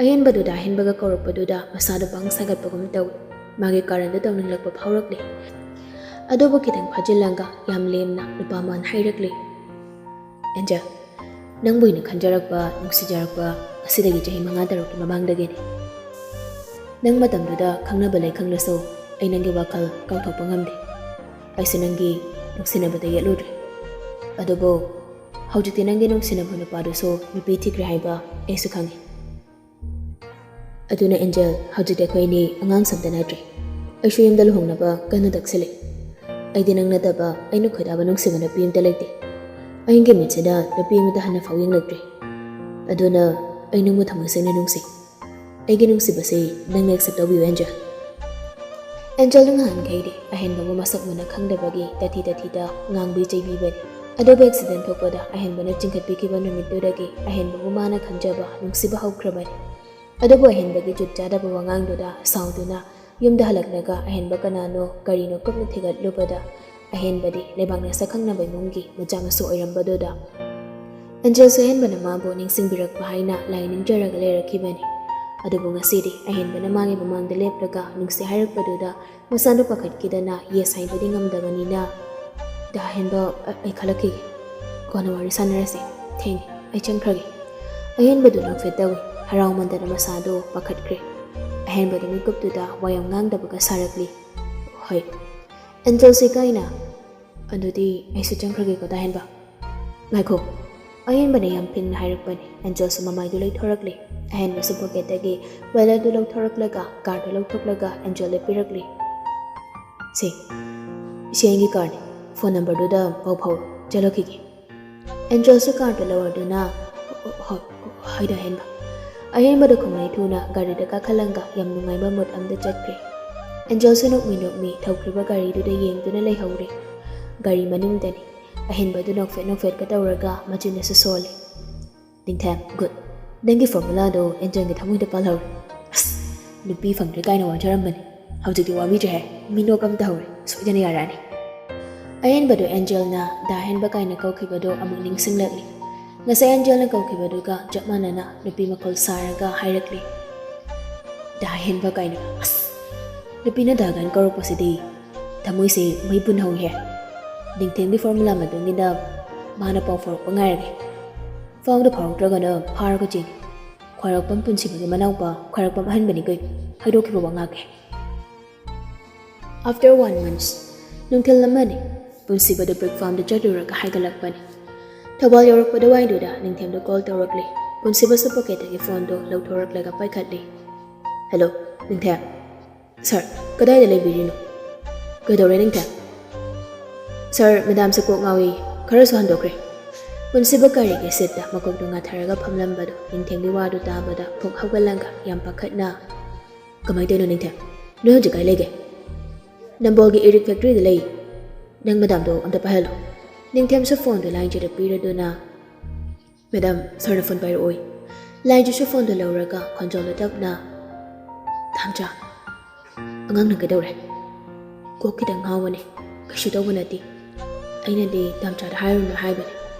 ꯑꯍꯦꯟꯕꯗꯨꯗ ꯑꯍꯦꯟꯕꯒ ꯀꯧꯔꯛꯄꯗꯨꯗ ꯃꯁꯥꯗꯣ ꯄꯪ ꯁꯥꯒꯠꯄꯒꯨꯝ ꯇꯧꯏ꯫ ꯃꯥꯒꯤ ꯀꯥꯔꯟꯗꯣ ꯇꯧꯅꯤꯡꯂꯛꯄ ꯐꯥꯎꯔꯛꯂꯦ꯫ ꯑꯗꯨꯕꯨ ꯈꯤꯇꯪ ꯐꯥꯖꯤꯜꯂꯒ ꯌꯥꯝ ꯂꯦꯝꯅ ꯅꯨꯄꯥ ꯑꯃꯅ ꯍꯥꯏꯔꯛꯂꯦ, "ꯑꯦꯟꯖꯦꯜ, ꯅꯪꯕꯨ ꯑꯩꯅ ꯈꯟꯖꯔꯛꯄ, ꯅꯨꯡꯁꯤꯖꯔꯛꯄ ꯉꯁꯤꯗꯒꯤ ꯆꯍꯤ ꯃꯉꯥ ꯇꯔꯨꯛꯀꯤ ꯃꯃꯥꯡꯗꯒꯤꯅꯤ꯫ ꯅꯪ ꯃꯇꯝꯗꯨꯗ ꯈꯪꯅꯕ ꯂꯩ ꯈꯪꯂꯁꯨ, ꯑꯩ ꯅꯪꯒꯤ ꯋꯥꯈꯜ ꯀꯥꯎꯊꯣꯛꯄ ꯉꯝꯗꯦ꯫ ꯑꯩꯁꯨ ꯅꯪꯒꯤ ꯅꯨꯡꯁꯤꯅꯕꯗ ꯌꯦꯠꯂꯨꯔꯦ꯫ ꯑꯗꯨꯕꯨ ꯍꯧꯖꯤꯛꯇꯤ ꯅꯪꯒꯤ ꯅꯨꯡꯁꯤꯅꯕ ꯅꯨꯄꯥꯗꯨꯁꯨ ꯅꯨꯄꯤ ꯊꯤꯈ꯭ꯔꯦ ꯍꯥꯏꯕ ꯑꯩꯁꯨ ꯈꯪꯉꯤ꯫ ꯑꯗꯨꯅ ꯑꯦꯟꯖꯦꯜ, ꯍꯧꯖꯤꯛꯇꯤ ꯑꯩꯈꯣꯏ ꯑꯅꯤ ꯑꯉꯥꯡ ꯁꯝꯇ ꯅꯠꯇ꯭ꯔꯦ꯫ ꯑꯩꯁꯨ ꯌꯨꯝꯗ ꯂꯨꯍꯣꯡꯅꯕ ꯀꯟꯅ ꯇꯛꯁꯤꯜꯂꯤ꯫ ꯑꯩꯗꯤ ꯅꯪ ꯅꯠꯇꯕ ꯑꯩꯅ ꯈꯣꯏꯗꯥꯕ ꯅꯨꯡꯁꯤꯕ ꯅꯨꯄꯤ ꯑꯝꯇ ꯂꯩꯇꯦ꯫ ꯑꯩꯒꯤ ꯃꯤꯠꯁꯤꯗ ꯅꯨꯄꯤ ꯑꯃꯗ ꯍꯟꯅ ꯐꯥꯎ ꯌꯦꯡꯂꯛꯇ꯭ꯔꯤ꯫ ꯑꯗꯨꯅ ꯑꯩ ꯅꯪꯕꯨ ꯊꯃꯣꯏ ꯁꯦꯡꯅ ꯅꯨꯡꯁꯤ꯫ ꯑꯩꯒꯤ ꯅꯨꯡꯁꯤꯕꯁꯤ ꯅꯪꯅ accept ꯇꯧꯕꯤꯌꯨ, ꯑꯦꯟꯖꯦꯜ꯫" ꯑꯦꯟꯖꯦꯜꯗꯨ ꯉꯍꯥꯟꯈꯩꯗꯤ ꯑꯍꯦꯟꯕꯕꯨ ꯃꯁꯛ ꯃꯨꯟꯅ ꯈꯪꯗꯕꯒꯤ ꯇꯥꯊꯤ ꯇꯥꯊꯤꯗ ꯉꯥꯡꯕꯤ ꯆꯩꯕꯤꯕꯅꯤ꯫ ꯑꯗꯨꯕꯨ ꯑꯦꯛꯁꯤꯗꯦꯟ ꯊꯣꯛꯄꯗ ꯑꯍꯦꯟꯕꯅ ꯆꯤꯡꯈꯠꯄꯤꯈꯤꯕ ꯅꯨꯃꯤꯠꯇꯨꯗꯒꯤ ꯑꯍꯦꯟꯕꯕꯨ ꯃꯥꯅ ꯈꯟꯖꯕ ꯅꯨꯡꯁꯤꯕ ꯍꯧꯈ꯭ꯔꯕꯅꯤ꯫ ꯑꯗꯨꯕꯨ ꯑꯍꯦꯟꯕꯒꯤ ꯖꯨꯠ ꯆꯥꯗꯕ ꯋꯥꯉꯥꯡꯗꯨꯗ ꯁꯥꯎꯗꯨꯅ ꯌꯨꯝꯗ ꯍꯜꯂꯛꯂꯒ ꯑꯍꯦꯟꯕ ꯀꯅꯥꯅꯣ ꯀꯔꯤꯅꯣ ꯀꯨꯞꯅ ꯊꯤꯒꯠꯂꯨꯕꯗ ꯑꯍꯦꯟꯕꯗꯤ ꯂꯩꯕꯥꯛꯅ ꯁꯛꯈꯪꯅꯕ ꯏꯃꯨꯡꯒꯤ ꯃꯆꯥ ꯃꯁꯨ ꯑꯣꯏꯔꯝꯕꯗꯨꯗ ꯑꯦꯟꯖꯦꯜꯁꯨ ꯑꯍꯦꯟꯕꯅ ꯃꯥꯕꯨ ꯅꯤꯡꯁꯤꯡꯕꯤꯔꯛꯄ ꯍꯥꯏꯅ ꯂꯥꯏ ꯅꯤꯡꯖꯔꯒ ꯂꯩꯔꯛꯈꯤꯕꯅꯤ꯫ ꯑꯗꯨꯕꯨ ꯉꯁꯤꯗꯤ ꯑꯍꯦꯟꯕꯅ ꯃꯥꯒꯤ ꯃꯃꯥꯡꯗ ꯂꯦꯞꯂꯒ ꯅꯨꯡꯁꯤ ꯍꯥꯏꯔꯛꯄꯗꯨꯗ ꯃꯁꯥꯗꯨ ꯄꯥꯈꯠꯈꯤꯗꯅ ꯌꯦꯁ ꯍꯥꯏꯕꯗꯤ ꯉꯝꯗꯕꯅꯤꯅ, "ꯗꯥ ꯑꯍꯦꯟꯕ, ꯑ-, ꯑꯩ ꯈꯜꯂꯛꯈꯤꯒꯦ꯫ ꯀꯣꯟꯅ ꯋꯥꯔꯤ ꯁꯥꯟꯅꯔꯁꯤ꯫ ꯊꯦꯡꯉꯦ, ꯑꯩ ꯆꯪꯈ꯭ꯔꯒꯦ꯫" ꯑꯍꯦꯟꯕꯗꯨ ꯅꯣꯛꯐꯦꯠ ꯇꯧꯏ꯫ ꯍꯔꯥꯎꯃꯟꯗꯅ ꯃꯁꯥꯗꯨ ꯄꯥꯈꯠꯈ꯭ꯔꯦ꯫ ꯑꯍꯦꯟꯕꯗꯨ ꯃꯤꯀꯨꯞꯇꯨꯗ ꯋꯥ ꯌꯥꯝ ꯉꯥꯡꯗꯕꯒ ꯁꯥꯔꯛꯂꯤ, "ꯍꯣꯏ꯫" ꯑꯦꯟꯖꯦꯜꯁꯨ ꯏꯀꯥꯏꯅ, "ꯑꯗꯨꯗꯤ ꯑꯩꯁꯨ ꯆꯪꯈ꯭ꯔꯒꯦꯀꯣ, ꯗꯥ ꯑꯍꯦꯟꯕ꯫" "ꯉꯥꯏꯈꯣ꯫" ꯑꯍꯦꯟꯕꯅ ꯌꯥꯝ ꯐꯤꯡꯅ ꯍꯥꯏꯔꯛꯄꯅꯤ꯫ ꯑꯦꯟꯖꯦꯜꯁꯨ ꯃꯃꯥꯏꯗꯨ ꯂꯩꯊꯣꯔꯛꯂꯤ꯫ ꯑꯍꯦꯟꯕꯁꯨ ꯄꯣꯀꯦꯠꯇꯒꯤ ꯋꯦꯂꯦꯠꯇꯨ ꯂꯧꯊꯣꯔꯛꯂꯒ ꯀꯥꯔꯗꯇꯨ ꯂꯧꯊꯣꯛꯂꯒ ꯑꯦꯟꯖꯦꯜꯗ ꯄꯤꯔꯛꯂꯤ꯫ "ꯁꯦ, ꯁꯤ ꯑꯩꯒꯤ ꯀꯥꯔꯗꯅꯤ꯫ ꯐꯣꯟ ꯅꯝꯕꯔꯗꯨꯗ ꯄꯥꯎ ꯐꯥꯎꯔꯣ꯫ ꯆꯠꯂꯛꯈꯤꯒꯦ꯫" ꯑꯦꯟꯖꯦꯜꯁꯨ ꯀꯥꯔꯗꯇꯨ ꯂꯧꯔꯗꯨꯅ, "ꯍꯣ-, ꯍꯣ-, ꯍꯣꯏ, ꯗꯥ ꯑꯍꯦꯟꯕ꯫" ꯑꯍꯦꯟꯕꯗꯨ ꯈꯣꯡꯂꯩ ꯊꯨꯅ ꯒꯥꯔꯤꯗ ꯀꯥꯈꯠꯂꯒ ꯌꯥꯝ ꯅꯨꯡꯉꯥꯏꯕ ꯃꯨꯗ ꯑꯃꯗ ꯆꯠꯈ꯭ꯔꯦ꯫ ꯑꯦꯟꯖꯦꯜꯁꯨ ꯅꯣꯛꯃꯤ ꯅꯣꯛꯃꯤ ꯊꯧꯈ꯭ꯔꯤꯕ ꯒꯥꯔꯤꯗꯨꯗ ꯌꯦꯡꯗꯨꯅ ꯂꯩꯍꯧꯔꯦ꯫ ꯒꯥꯔꯤ ꯃꯅꯨꯡꯗꯅꯤ꯫ ꯑꯍꯦꯟꯕꯗꯨ ꯅꯣꯛꯐꯦꯠ ꯅꯣꯛꯐꯦꯠꯀ ꯇꯧꯔꯒ ꯃꯆꯤꯟꯗꯁꯨ ꯁꯣꯜꯂꯤ꯫ "ꯅꯤꯡꯊꯦꯝ, ꯒꯨꯗ꯫ ꯅꯪꯒꯤ ꯐꯣꯔꯃꯨꯂꯥꯗꯣ ꯑꯦꯟꯖꯦꯜꯒꯤ ꯊꯃꯣꯏꯗ ꯄꯥꯜꯍꯧꯔꯦ꯫ ꯑꯁ, ꯅꯨꯄꯤ ꯐꯪꯗ꯭ꯔꯦ ꯀꯥꯏꯅ ꯋꯥꯖꯔꯝꯕꯅꯤ꯫ ꯍꯧꯖꯤꯛꯇꯤ ꯋꯥꯕꯤꯗ꯭ꯔꯦꯍꯦ꯫ ꯃꯤꯅꯣꯛ ꯑꯃ ꯇꯧꯍꯧꯔꯦ꯫ ꯁꯣꯏꯗꯅ ꯌꯥꯔꯛꯑꯅꯤ꯫" ꯑꯍꯦꯟꯕꯗꯨ ꯑꯦꯟꯖꯦꯜꯅ ꯗꯥ ꯑꯍꯦꯟꯕ ꯀꯥꯏꯅ ꯀꯧꯈꯤꯕꯗꯣ ꯑꯃꯨꯛ ꯅꯤꯡꯁꯤꯡꯂꯛꯂꯤ꯫ ꯉꯁꯥꯏ ꯑꯦꯟꯖꯦꯜꯅ ꯀꯧꯈꯤꯕꯗꯨꯒ ꯆꯞ ꯃꯥꯟꯅꯅ ꯅꯨꯄꯤ ꯃꯈꯣꯜ ꯁꯥꯔꯒ ꯍꯥꯏꯔꯛꯂꯤ, "ꯗꯥ ꯑꯍꯦꯟꯕ ꯀꯥꯏꯅ꯫ ꯑꯁ, ꯅꯨꯄꯤꯅ ꯗꯥ ꯀꯥꯏꯅ ꯀꯧꯔꯛꯄꯁꯤꯗꯤ ꯊꯃꯣꯏꯁꯦ ꯃꯩ ꯄꯨꯟꯍꯧꯏꯍꯦ꯫ ꯅꯤꯡꯊꯦꯝꯒꯤ ꯐꯣꯔꯃꯨꯂꯥ ꯃꯇꯨꯡ ꯏꯟꯅ ꯃꯥꯅ ꯄꯥꯎ ꯐꯥꯎꯔꯛꯄ ꯉꯥꯏꯔꯒꯦ꯫ ꯐꯥꯎꯗ ꯐꯥꯎꯔꯛꯇ꯭ꯔꯒꯅ ꯐꯥꯔꯒ ꯆꯦꯟꯒꯦ꯫ ꯈ꯭ꯋꯥꯏꯔꯥꯛꯄꯝ ꯄꯨꯟꯁꯤꯕꯒꯤ ꯃꯅꯥꯎꯄꯥ ꯈ꯭ꯋꯥꯏꯔꯥꯛꯄꯝ ꯑꯍꯟꯕꯅꯤ ꯀꯩꯅꯣ꯫ ꯍꯥꯏꯗꯣꯛꯈꯤꯕ ꯋꯥ ꯉꯥꯛꯀꯦ꯫" After one month, ꯅꯨꯡꯊꯤꯜ ꯑꯃꯅꯤ꯫ ꯄꯨꯟꯁꯤꯕꯗꯨ ꯕ꯭ꯔꯤꯛ ꯐꯥꯔꯝꯗ ꯆꯠꯂꯨꯔꯒ ꯍꯥꯏꯒꯠꯂꯛꯄꯅꯤ꯫ ꯊꯧꯕꯥꯜ ꯌꯧꯔꯛꯄꯗ ꯋꯥꯏꯗꯨꯗ ꯅꯤꯡꯊꯦꯝꯗ ꯀꯣꯜ ꯇꯧꯔꯛꯂꯤ꯫ ꯄꯨꯟꯁꯤꯕꯁꯨ ꯄꯣꯀꯦꯠꯇꯒꯤ ꯐꯣꯟꯗꯨ ꯂꯧꯊꯣꯔꯛꯂꯒ ꯄꯥꯏꯈꯠꯂꯤ꯫ "ꯍꯦꯜꯂꯣ, ꯅꯤꯡꯊꯦꯝ꯫" "ꯁꯥꯔ, ꯀꯗꯥꯏꯗ ꯂꯩꯕꯤꯔꯤꯅꯣ?" "ꯀꯩꯗꯧꯔꯦ ꯅꯤꯡꯊꯦꯝ?" "ꯁꯥꯔ, ꯃꯦꯗꯥꯝꯁꯦ ꯀꯣꯛ ꯉꯥꯎꯏ, ꯈꯔꯁꯨ ꯍꯟꯗꯣꯛꯈ꯭ꯔꯦ꯫" ꯄꯨꯟꯁꯤꯕ ꯒꯥꯔꯤꯒꯤ ꯁꯤꯠꯇ ꯃꯀꯣꯛꯇꯨ ꯉꯥꯊꯔꯒ ꯐꯝꯂꯝꯕꯗꯨ ꯅꯤꯡꯊꯦꯝꯒꯤ ꯋꯥꯗꯨ ꯇꯥꯕꯗ ꯐꯨꯛ ꯍꯧꯒꯠꯂꯒ ꯌꯥꯝ ꯄꯥꯈꯠꯅ, "ꯀꯃꯥꯏꯅ ꯇꯧꯔꯤꯅꯣ ꯅꯤꯡꯊꯦꯝ? ꯅꯣꯏ ꯍꯧꯖꯤꯛ ꯀꯥꯏ ꯂꯩꯒꯦ?" ꯅꯝꯕꯣꯜꯒꯤ ꯏꯔꯤꯛ ꯐꯦꯛꯇ꯭ꯔꯤꯗ ꯂꯩ꯫ ꯅꯪ ꯃꯦꯗꯥꯝꯗꯣ ꯑꯝꯇ ꯄꯥꯏꯍꯜꯂꯣ꯫ ꯅꯤꯡꯊꯦꯝꯁꯨ ꯐꯣꯟꯗꯣ ꯂꯥꯏꯟꯖꯤꯗ ꯄꯤꯔꯗꯨꯅ, "ꯃꯦꯗꯥꯝ, ꯁꯥꯔꯅ ꯐꯣꯟ ꯄꯥꯏꯔꯛꯑꯣꯏ꯫" ꯂꯥꯏꯟꯖꯤꯁꯨ ꯐꯣꯟꯗꯣ ꯂꯧꯔꯒ ꯈꯣꯟꯖꯦꯜꯗꯣ ꯇꯞꯅ, "ꯇꯥꯝꯆꯥ, ꯑꯉꯥꯡꯅ ꯀꯩꯗꯧꯔꯦ?" "ꯀꯣꯛ ꯈꯤꯇꯪ ꯉꯥꯎꯕꯅꯦ, ꯀꯩꯁꯨ ꯇꯧꯕ ꯅꯠꯇꯦ꯫ ꯑꯩꯅꯗꯤ ꯇꯥꯝꯆꯥꯗ ꯍꯥꯏꯔꯨꯅꯨ ꯍꯥꯏꯕꯅꯦ,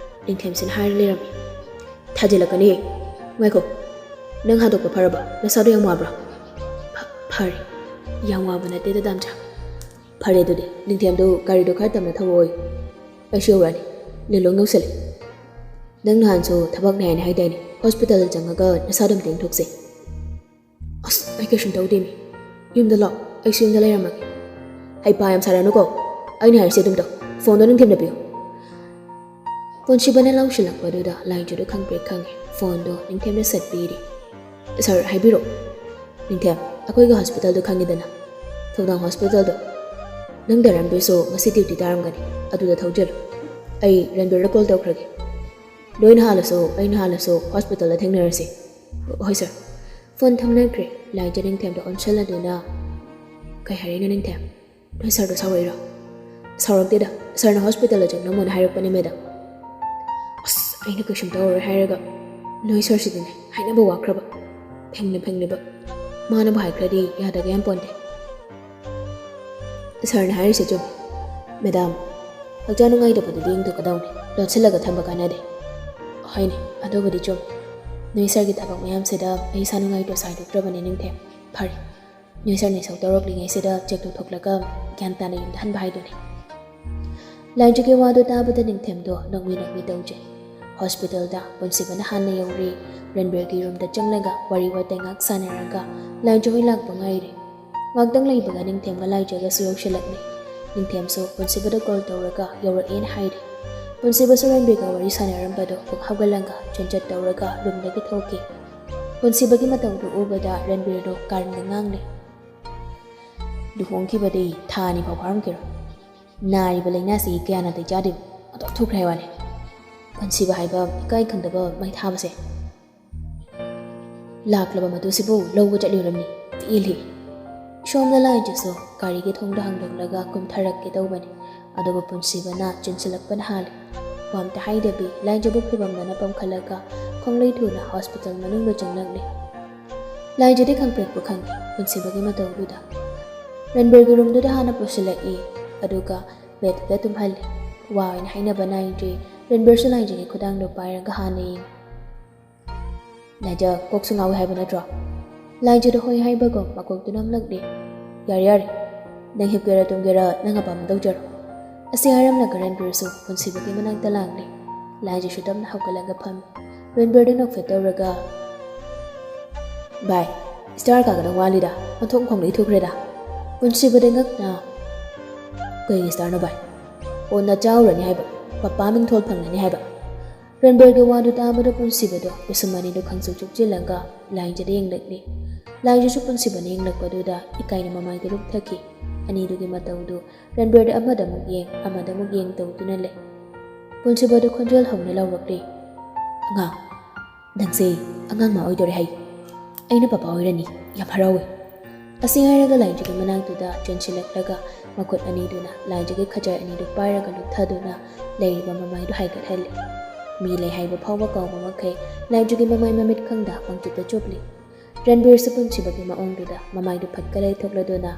ꯅꯤꯡꯊꯦꯝꯁꯤꯅ ꯍꯥꯏꯔ ꯂꯩꯔꯝꯃꯤ꯫" "ꯊꯥꯖꯤꯜꯂꯛꯀꯅꯤ꯫ ꯉꯥꯏꯈꯣ, ꯅꯪ ꯍꯥꯗꯣꯛꯄ ꯐꯔꯕ? ꯅꯁꯥꯗꯣ ꯌꯥꯝ ꯋꯥꯕ꯭ꯔꯥ?" "ꯐ-, ꯐꯔꯦ꯫ ꯌꯥꯝ ꯋꯥꯕ ꯅꯠꯇꯦꯗ, ꯇꯥꯝꯆꯥ꯫" "ꯐꯔꯦ ꯑꯗꯨꯗꯤ, ꯅꯤꯡꯊꯦꯝꯗꯨ ꯒꯥꯔꯤꯗꯣ ꯈꯔ ꯇꯞꯅ ꯊꯧꯑꯣꯌꯨ꯫ ꯑꯩꯁꯨ ꯌꯧꯔꯛꯑꯅꯤ꯫ ꯂꯤꯂꯣꯡ ꯌꯧꯁꯜꯂꯦ꯫ ꯅꯪ ꯅꯍꯥꯟꯁꯨ ꯊꯕꯛ ꯅꯥꯏꯅ ꯍꯥꯏꯗꯥꯏꯅꯦ? ꯍꯣꯁꯄꯤꯇꯥꯜꯗ ꯆꯪꯉꯒ ꯅꯁꯥꯗꯣ ꯑꯝꯇ ꯌꯦꯡꯊꯣꯛꯁꯦ꯫" "ꯑꯁ, ꯑꯩ ꯀꯩꯁꯨꯝ ꯇꯧꯗꯦꯃꯤ꯫ ꯌꯨꯝꯗ ꯂꯥꯛꯑꯣ, ꯑꯩꯁꯨ ꯌꯨꯝꯗ ꯂꯩꯔꯝꯃꯒꯦ꯫" "ꯍꯩꯄꯥ ꯌꯥꯝ ꯁꯥꯔꯛꯑꯅꯨꯀꯣ꯫ ꯑꯩꯅ ꯍꯥꯏꯔꯤꯁꯦ ꯑꯗꯨꯝ ꯇꯧ꯫ ꯐꯣꯟꯗꯣ ꯅꯤꯡꯊꯦꯝꯗ ꯄꯤꯌꯨ꯫" ꯄꯨꯟꯁꯤꯕꯅ ꯂꯧꯁꯤꯜꯂꯛꯄꯗꯨꯗ ꯂꯥꯏꯟꯖꯨꯗꯨ ꯈꯪꯄ꯭ꯔꯦꯛ ꯈꯪꯉꯦ꯫ ꯐꯣꯟꯗꯣ ꯅꯤꯡꯊꯦꯝꯗ ꯁꯠ ꯄꯤꯔꯦ꯫ "ꯁꯥꯔ, ꯍꯥꯏꯕꯤꯔꯛꯑꯣ꯫" "ꯅꯤꯡꯊꯦꯝ, ꯑꯩꯈꯣꯏꯒꯤ ꯍꯣꯁꯄꯤꯇꯥꯜꯗꯣ ꯈꯪꯉꯤꯗꯅ, ꯊꯧꯗꯥꯡ ꯍꯣꯁꯄꯤꯇꯥꯜꯗꯣ꯫ ꯅꯪ ꯗꯥ ꯔꯟꯕꯤꯔꯁꯨ ꯉꯁꯤ ꯗ꯭ꯌꯨꯇꯤ ꯇꯥꯔꯝꯒꯅꯤ, ꯑꯗꯨꯗ ꯊꯧꯖꯜꯂꯨ꯫ ꯑꯩ ꯔꯟꯕꯤꯔꯗ ꯀꯣꯜ ꯇꯧꯈ꯭ꯔꯒꯦ꯫ ꯅꯣꯏꯅ ꯍꯥꯜꯂꯁꯨ ꯑꯩꯅ ꯍꯥꯜꯂꯁꯨ ꯍꯣꯁꯄꯤꯇꯥꯜꯗ ꯊꯦꯡꯅꯔꯁꯤ꯫" "ꯍꯣꯏ ꯁꯥꯔ꯫" ꯐꯣꯟ ꯊꯝꯅꯈ꯭ꯔꯦ꯫ ꯂꯥꯏꯟꯖ ꯅꯤꯡꯊꯦꯝꯗ ꯑꯣꯟꯁꯤꯜꯂꯗꯨꯅ, "ꯀꯩ ꯍꯥꯏꯔꯤꯅꯣ ꯅꯤꯡꯊꯦꯝ? ꯅꯣꯏ ꯁꯥꯔꯗꯣ ꯁꯥꯎꯔꯛꯏꯔꯣ?" "ꯁꯥꯎꯔꯛꯇꯦꯗ, ꯁꯥꯔꯅ ꯍꯣꯁꯄꯤꯇꯥꯜꯗ ꯆꯪꯂꯝꯃꯣꯅ ꯍꯥꯏꯔꯛꯄꯅꯦ ꯃꯦꯗꯥꯝ꯫" "ꯑꯁ, ꯑꯩꯅ ꯀꯩꯁꯨꯝ ꯇꯧꯔꯔꯣꯏ ꯍꯥꯏꯔꯒ ꯅꯣꯏ ꯁꯥꯔꯁꯤꯗꯤꯅꯦ ꯍꯥꯏꯅꯕ ꯋꯥꯈ꯭ꯔꯕ꯫ ꯐꯦꯡꯅ ꯐꯦꯡꯅꯕ꯫ ꯃꯥꯅꯕꯨ ꯍꯥꯏꯈ꯭ꯔꯗꯤ ꯌꯥꯗꯒ ꯌꯥꯝ ꯄꯣꯟꯗꯦ꯫" "ꯁꯥꯔꯅ ꯍꯥꯏꯔꯤꯁꯦ ꯆꯨꯝꯃꯤ ꯃꯦꯗꯥꯝ꯫ ꯍꯛꯆꯥꯡ ꯅꯨꯡꯉꯥꯏꯇꯕꯗꯨꯗꯤ ꯌꯦꯡꯊꯣꯛꯀꯗꯧꯅꯤ, ꯂꯣꯠꯁꯤꯜꯂꯒ ꯊꯝꯕ ꯀꯥꯟꯅꯗꯦ꯫" "ꯍꯣꯏꯅꯦ, ꯑꯗꯨꯕꯨꯗꯤ ꯆꯨꯝꯃꯤ꯫ ꯅꯣꯏ ꯁꯥꯔꯒꯤ ꯊꯕꯛ ꯃꯌꯥꯝꯁꯤꯗ ꯑꯩ ꯏꯁꯥ ꯅꯨꯡꯉꯥꯏꯇ꯭ꯔꯁꯨ ꯍꯥꯏꯗꯣꯛꯇ꯭ꯔꯕꯅꯤ ꯅꯤꯡꯊꯦꯝ꯫ ꯐꯔꯦ, ꯅꯣꯏ ꯁꯥꯔꯅ ꯏꯁꯧ ꯇꯧꯔꯛꯂꯤꯉꯩꯁꯤꯗ ꯆꯦꯛ ꯇꯧꯊꯣꯛꯂꯒ ꯒ꯭ꯌꯥꯟ ꯇꯥꯅ ꯌꯨꯝꯗ ꯍꯟꯕ ꯍꯥꯏꯗꯨꯅꯤ꯫" ꯂꯥꯏꯟꯖꯒꯤ ꯋꯥꯗꯨ ꯇꯥꯕꯗ ꯅꯤꯡꯊꯦꯝꯗꯣ ꯅꯣꯛꯃꯤ ꯅꯣꯛꯃꯤ ꯇꯧꯖꯩ꯫ ꯍꯣꯁꯄꯤꯇꯥꯜꯗ ꯄꯨꯟꯁꯤꯕꯅ ꯍꯥꯟꯅ ꯌꯧꯔꯦ꯫ ꯔꯟꯕꯤꯔꯒꯤ ꯔꯨꯝꯗ ꯆꯪꯂꯒ ꯋꯥꯔꯤ ꯋꯥꯇꯥꯏ ꯉꯥꯛ ꯁꯥꯟꯅꯔꯒ ꯂꯥꯏꯟꯖ ꯍꯣꯏ ꯂꯥꯛꯄ ꯉꯥꯏꯔꯦ꯫ ꯉꯥꯛꯇꯪ ꯂꯩꯕꯒ ꯅꯤꯡꯊꯦꯝꯒ ꯂꯥꯏꯖꯒꯁꯨ ꯌꯧꯁꯤꯜꯂꯛꯂꯦ꯫ ꯅꯤꯡꯊꯦꯝꯁꯨ ꯄꯨꯟꯁꯤꯕꯗ ꯀꯣꯜ ꯇꯧꯔꯒ ꯌꯧꯔꯛꯑꯦꯅ ꯍꯥꯏꯔꯦ꯫ ꯄꯨꯟꯁꯤꯕꯁꯨ ꯔꯟꯕꯤꯔꯒ ꯋꯥꯔꯤ ꯁꯥꯟꯅꯔꯝꯕꯗꯣ ꯄꯨꯡ ꯍꯧꯒꯠꯂꯒ ꯆꯦꯟꯆꯠ ꯇꯧꯔꯒ ꯔꯨꯝꯗꯒꯤ ꯊꯣꯛꯈꯤ꯫ ꯄꯨꯟꯁꯤꯕꯒꯤ ꯃꯇꯧꯗꯨ ꯎꯕꯗ ꯔꯟꯕꯤꯔꯗꯣ ꯀꯥꯔꯟꯗ ꯉꯥꯡꯂꯦ꯫ "ꯂꯨꯍꯣꯡꯈꯤꯕꯗꯤ ꯊꯥ ꯑꯅꯤ ꯐꯥꯎ ꯐꯥꯔꯝꯈꯤꯔꯣꯏ꯫ ꯅꯥꯔꯤꯕ ꯂꯥꯏꯅꯥꯁꯤ ꯀꯌꯥ ꯅꯥꯇꯩ ꯆꯥꯗꯦꯕ, ꯑꯣꯟꯊꯣꯛ ꯊꯣꯛꯈ꯭ꯔꯦ ꯍꯥꯏ ꯋꯥꯅꯤ꯫ ꯄꯨꯟꯁꯤꯕ ꯍꯥꯏꯕ ꯏꯀꯥꯏ ꯈꯪꯗꯕ ꯃꯩ ꯊꯥꯕꯁꯦ꯫ ꯂꯥꯛꯂꯕ ꯃꯗꯨꯁꯤꯕꯨ ꯂꯧꯕ ꯆꯠꯂꯨꯔꯝꯅꯤ꯫ ꯄꯦꯜꯂꯤ꯫ ꯁꯣꯝꯗ ꯂꯥꯏꯖꯁꯨ ꯒꯥꯔꯤꯒꯤ ꯊꯣꯡꯗꯣ ꯍꯥꯡꯗꯣꯛꯂꯒ ꯀꯨꯝꯊꯔꯛꯀꯦ ꯇꯧꯕꯅꯤ, ꯑꯗꯨꯕꯨ ꯄꯨꯟꯁꯤꯕꯅ ꯆꯦꯟꯁꯤꯜꯂꯛꯄꯅ ꯍꯥꯜꯂꯤ꯫ ꯋꯥ ꯑꯝꯇ ꯍꯥꯏꯗꯕꯤ ꯂꯥꯏꯖꯕꯨ ꯐꯤꯕꯝꯗꯅ ꯄꯝꯈꯠꯂꯒ ꯈꯣꯡꯂꯩ ꯊꯨꯅ ꯍꯣꯁꯄꯤꯇꯥꯜ ꯃꯅꯨꯡꯗ ꯆꯪꯂꯛꯂꯤ꯫ ꯂꯥꯏꯖꯗꯤ ꯈꯪꯄ꯭ꯔꯦꯛꯄꯨ ꯈꯪꯏ ꯄꯨꯟꯁꯤꯕꯒꯤ ꯃꯇꯧꯗꯨꯗ꯫ ꯔꯟꯕꯤꯔꯒꯤ ꯔꯨꯝꯗꯨꯗ ꯍꯥꯟꯅ ꯄꯨꯁꯤꯜꯂꯛꯏ, ꯑꯗꯨꯒ ꯕꯦꯗꯇꯨꯗ ꯇꯨꯝꯍꯜꯂꯤ꯫ ꯋꯥ ꯑꯣꯏꯅ ꯍꯥꯏꯅꯕ ꯅꯥꯏꯗ꯭ꯔꯤ꯫ ꯔꯟꯕꯤꯔꯁꯨ ꯂꯥꯏꯖꯒꯤ ꯈꯨꯗꯥꯡꯗꯨ ꯄꯥꯏꯔꯒ ꯍꯥꯟꯅ ꯌꯦꯡꯏ꯫ "ꯂꯥꯏꯖ, ꯀꯣꯛꯁꯨ ꯉꯥꯎꯏ ꯍꯥꯏꯕ ꯅꯠꯇ꯭ꯔꯣ?" ꯂꯥꯏꯖꯗ ꯍꯣꯏ ꯍꯥꯏꯕꯒꯨꯝ ꯃꯀꯣꯛꯇꯨ ꯅꯝꯂꯛꯂꯤ꯫ "ꯌꯥꯔꯦ, ꯌꯥꯔꯦ, ꯅꯪ ꯍꯤꯞꯀꯦꯔꯥ ꯇꯨꯝꯒꯦꯔꯥ ꯅꯪ ꯑꯄꯥꯝꯕ ꯇꯧꯖꯔꯣ꯫" ꯑꯁꯤ ꯍꯥꯏꯔꯝꯂꯒ ꯔꯟꯕꯤꯔꯁꯨ ꯄꯨꯟꯁꯤꯕꯒꯤ ꯃꯅꯥꯛꯇ ꯂꯥꯡꯂꯤ꯫ ꯂꯥꯏꯖꯁꯨ ꯇꯞꯅ ꯍꯧꯒꯠꯂꯒ ꯐꯝꯃꯤ꯫ ꯔꯟꯕꯤꯔꯗ ꯅꯣꯛꯐꯦꯠ ꯇꯧꯔꯒ, "ꯚꯥꯏ, ꯁ꯭ꯇꯥꯔ ꯀꯥꯒꯗꯧ ꯃꯥꯜꯂꯤꯗ, ꯑꯣꯟꯊꯣꯛ ꯈꯣꯡꯗꯩ ꯊꯨꯈ꯭ꯔꯦꯗ꯫" ꯄꯨꯟꯁꯤꯕꯗ ꯉꯛꯅ, "ꯀꯩꯒꯤ ꯁ꯭ꯇꯥꯔꯅꯣ ꯚꯥꯏ?" "ꯑꯣ, ꯅꯆꯥ ꯎꯔꯅꯤ ꯍꯥꯏꯕ, ꯄꯄꯥ ꯃꯤꯡꯊꯣꯜ ꯐꯪꯂꯅꯤ ꯍꯥꯏꯕ꯫" ꯔꯟꯕꯤꯔꯒꯤ ꯋꯥꯗꯨ ꯇꯥꯕꯗ ꯄꯨꯟꯁꯤꯕꯗꯣ ꯄꯤꯁꯨꯝ ꯑꯅꯤꯗꯨ ꯈꯪꯁꯨ ꯆꯨꯞꯆꯤꯜꯂꯒ ꯂꯥꯏꯖꯗ ꯌꯦꯡꯂꯛꯂꯤ꯫ ꯂꯥꯏꯖꯁꯨ ꯄꯨꯟꯁꯤꯕꯅ ꯌꯦꯡꯂꯛꯄꯗꯨꯗ ꯏꯀꯥꯏꯅ ꯃꯃꯥꯏꯗ ꯂꯨꯞꯊꯈꯤ꯫ ꯑꯅꯤꯗꯨꯒꯤ ꯃꯇꯧꯗꯨ ꯔꯟꯕꯤꯔꯗ ꯑꯃꯗ ꯑꯃꯨꯛ ꯌꯦꯡ, ꯑꯃꯗ ꯑꯃꯨꯛ ꯌꯦꯡ ꯇꯧꯗꯨꯅ ꯂꯩ꯫ ꯄꯨꯟꯁꯤꯕꯗꯨ ꯈꯣꯟꯖꯦꯜ ꯍꯧꯅ ꯂꯥꯎꯔꯛꯂꯤ, "ꯑꯉꯥꯡ, ꯅꯪꯁꯦ ꯑꯉꯥꯡ ꯃꯥ ꯑꯣꯏꯗꯣꯔꯦ ꯍꯥꯏ꯫ ꯑꯩꯅ ꯄꯄꯥ ꯑꯣꯏꯔꯅꯤ꯫ ꯌꯥꯝ ꯍꯔꯥꯎꯋꯦ꯫" ꯑꯁꯤ ꯍꯥꯏꯔꯒ ꯂꯥꯏꯖꯒꯤ ꯃꯅꯥꯛꯇꯨꯗ ꯆꯦꯟꯁꯤꯜꯂꯛꯂꯒ ꯃꯈꯨꯠ ꯑꯅꯤꯗꯨꯅ ꯂꯥꯏꯖꯒꯤ ꯈꯖꯥꯏ ꯑꯅꯤꯗꯨ ꯄꯥꯏꯔꯒ ꯂꯨꯞꯊꯗꯨꯅ ꯂꯩꯔꯤꯕ ꯃꯃꯥꯏꯗꯨ ꯍꯥꯏꯒꯠꯍꯜꯂꯤ꯫ ꯃꯤ ꯂꯩ ꯍꯥꯏꯕ ꯐꯥꯎꯕ ꯀꯥꯎꯕ ꯃꯈꯩ ꯂꯥꯏꯖꯒꯤ ꯃꯃꯥꯏ ꯃꯃꯤꯠ ꯈꯪꯗ ꯄꯪꯆꯨꯞꯇ ꯆꯨꯞꯂꯤ꯫ ꯔꯟꯕꯤꯔꯁꯨ ꯄꯨꯟꯁꯤꯕꯒꯤ ꯃꯑꯣꯡꯗꯨꯗ ꯃꯃꯥꯏꯗꯨ ꯐꯠꯀ ꯂꯩꯊꯣꯛꯂꯗꯨꯅ,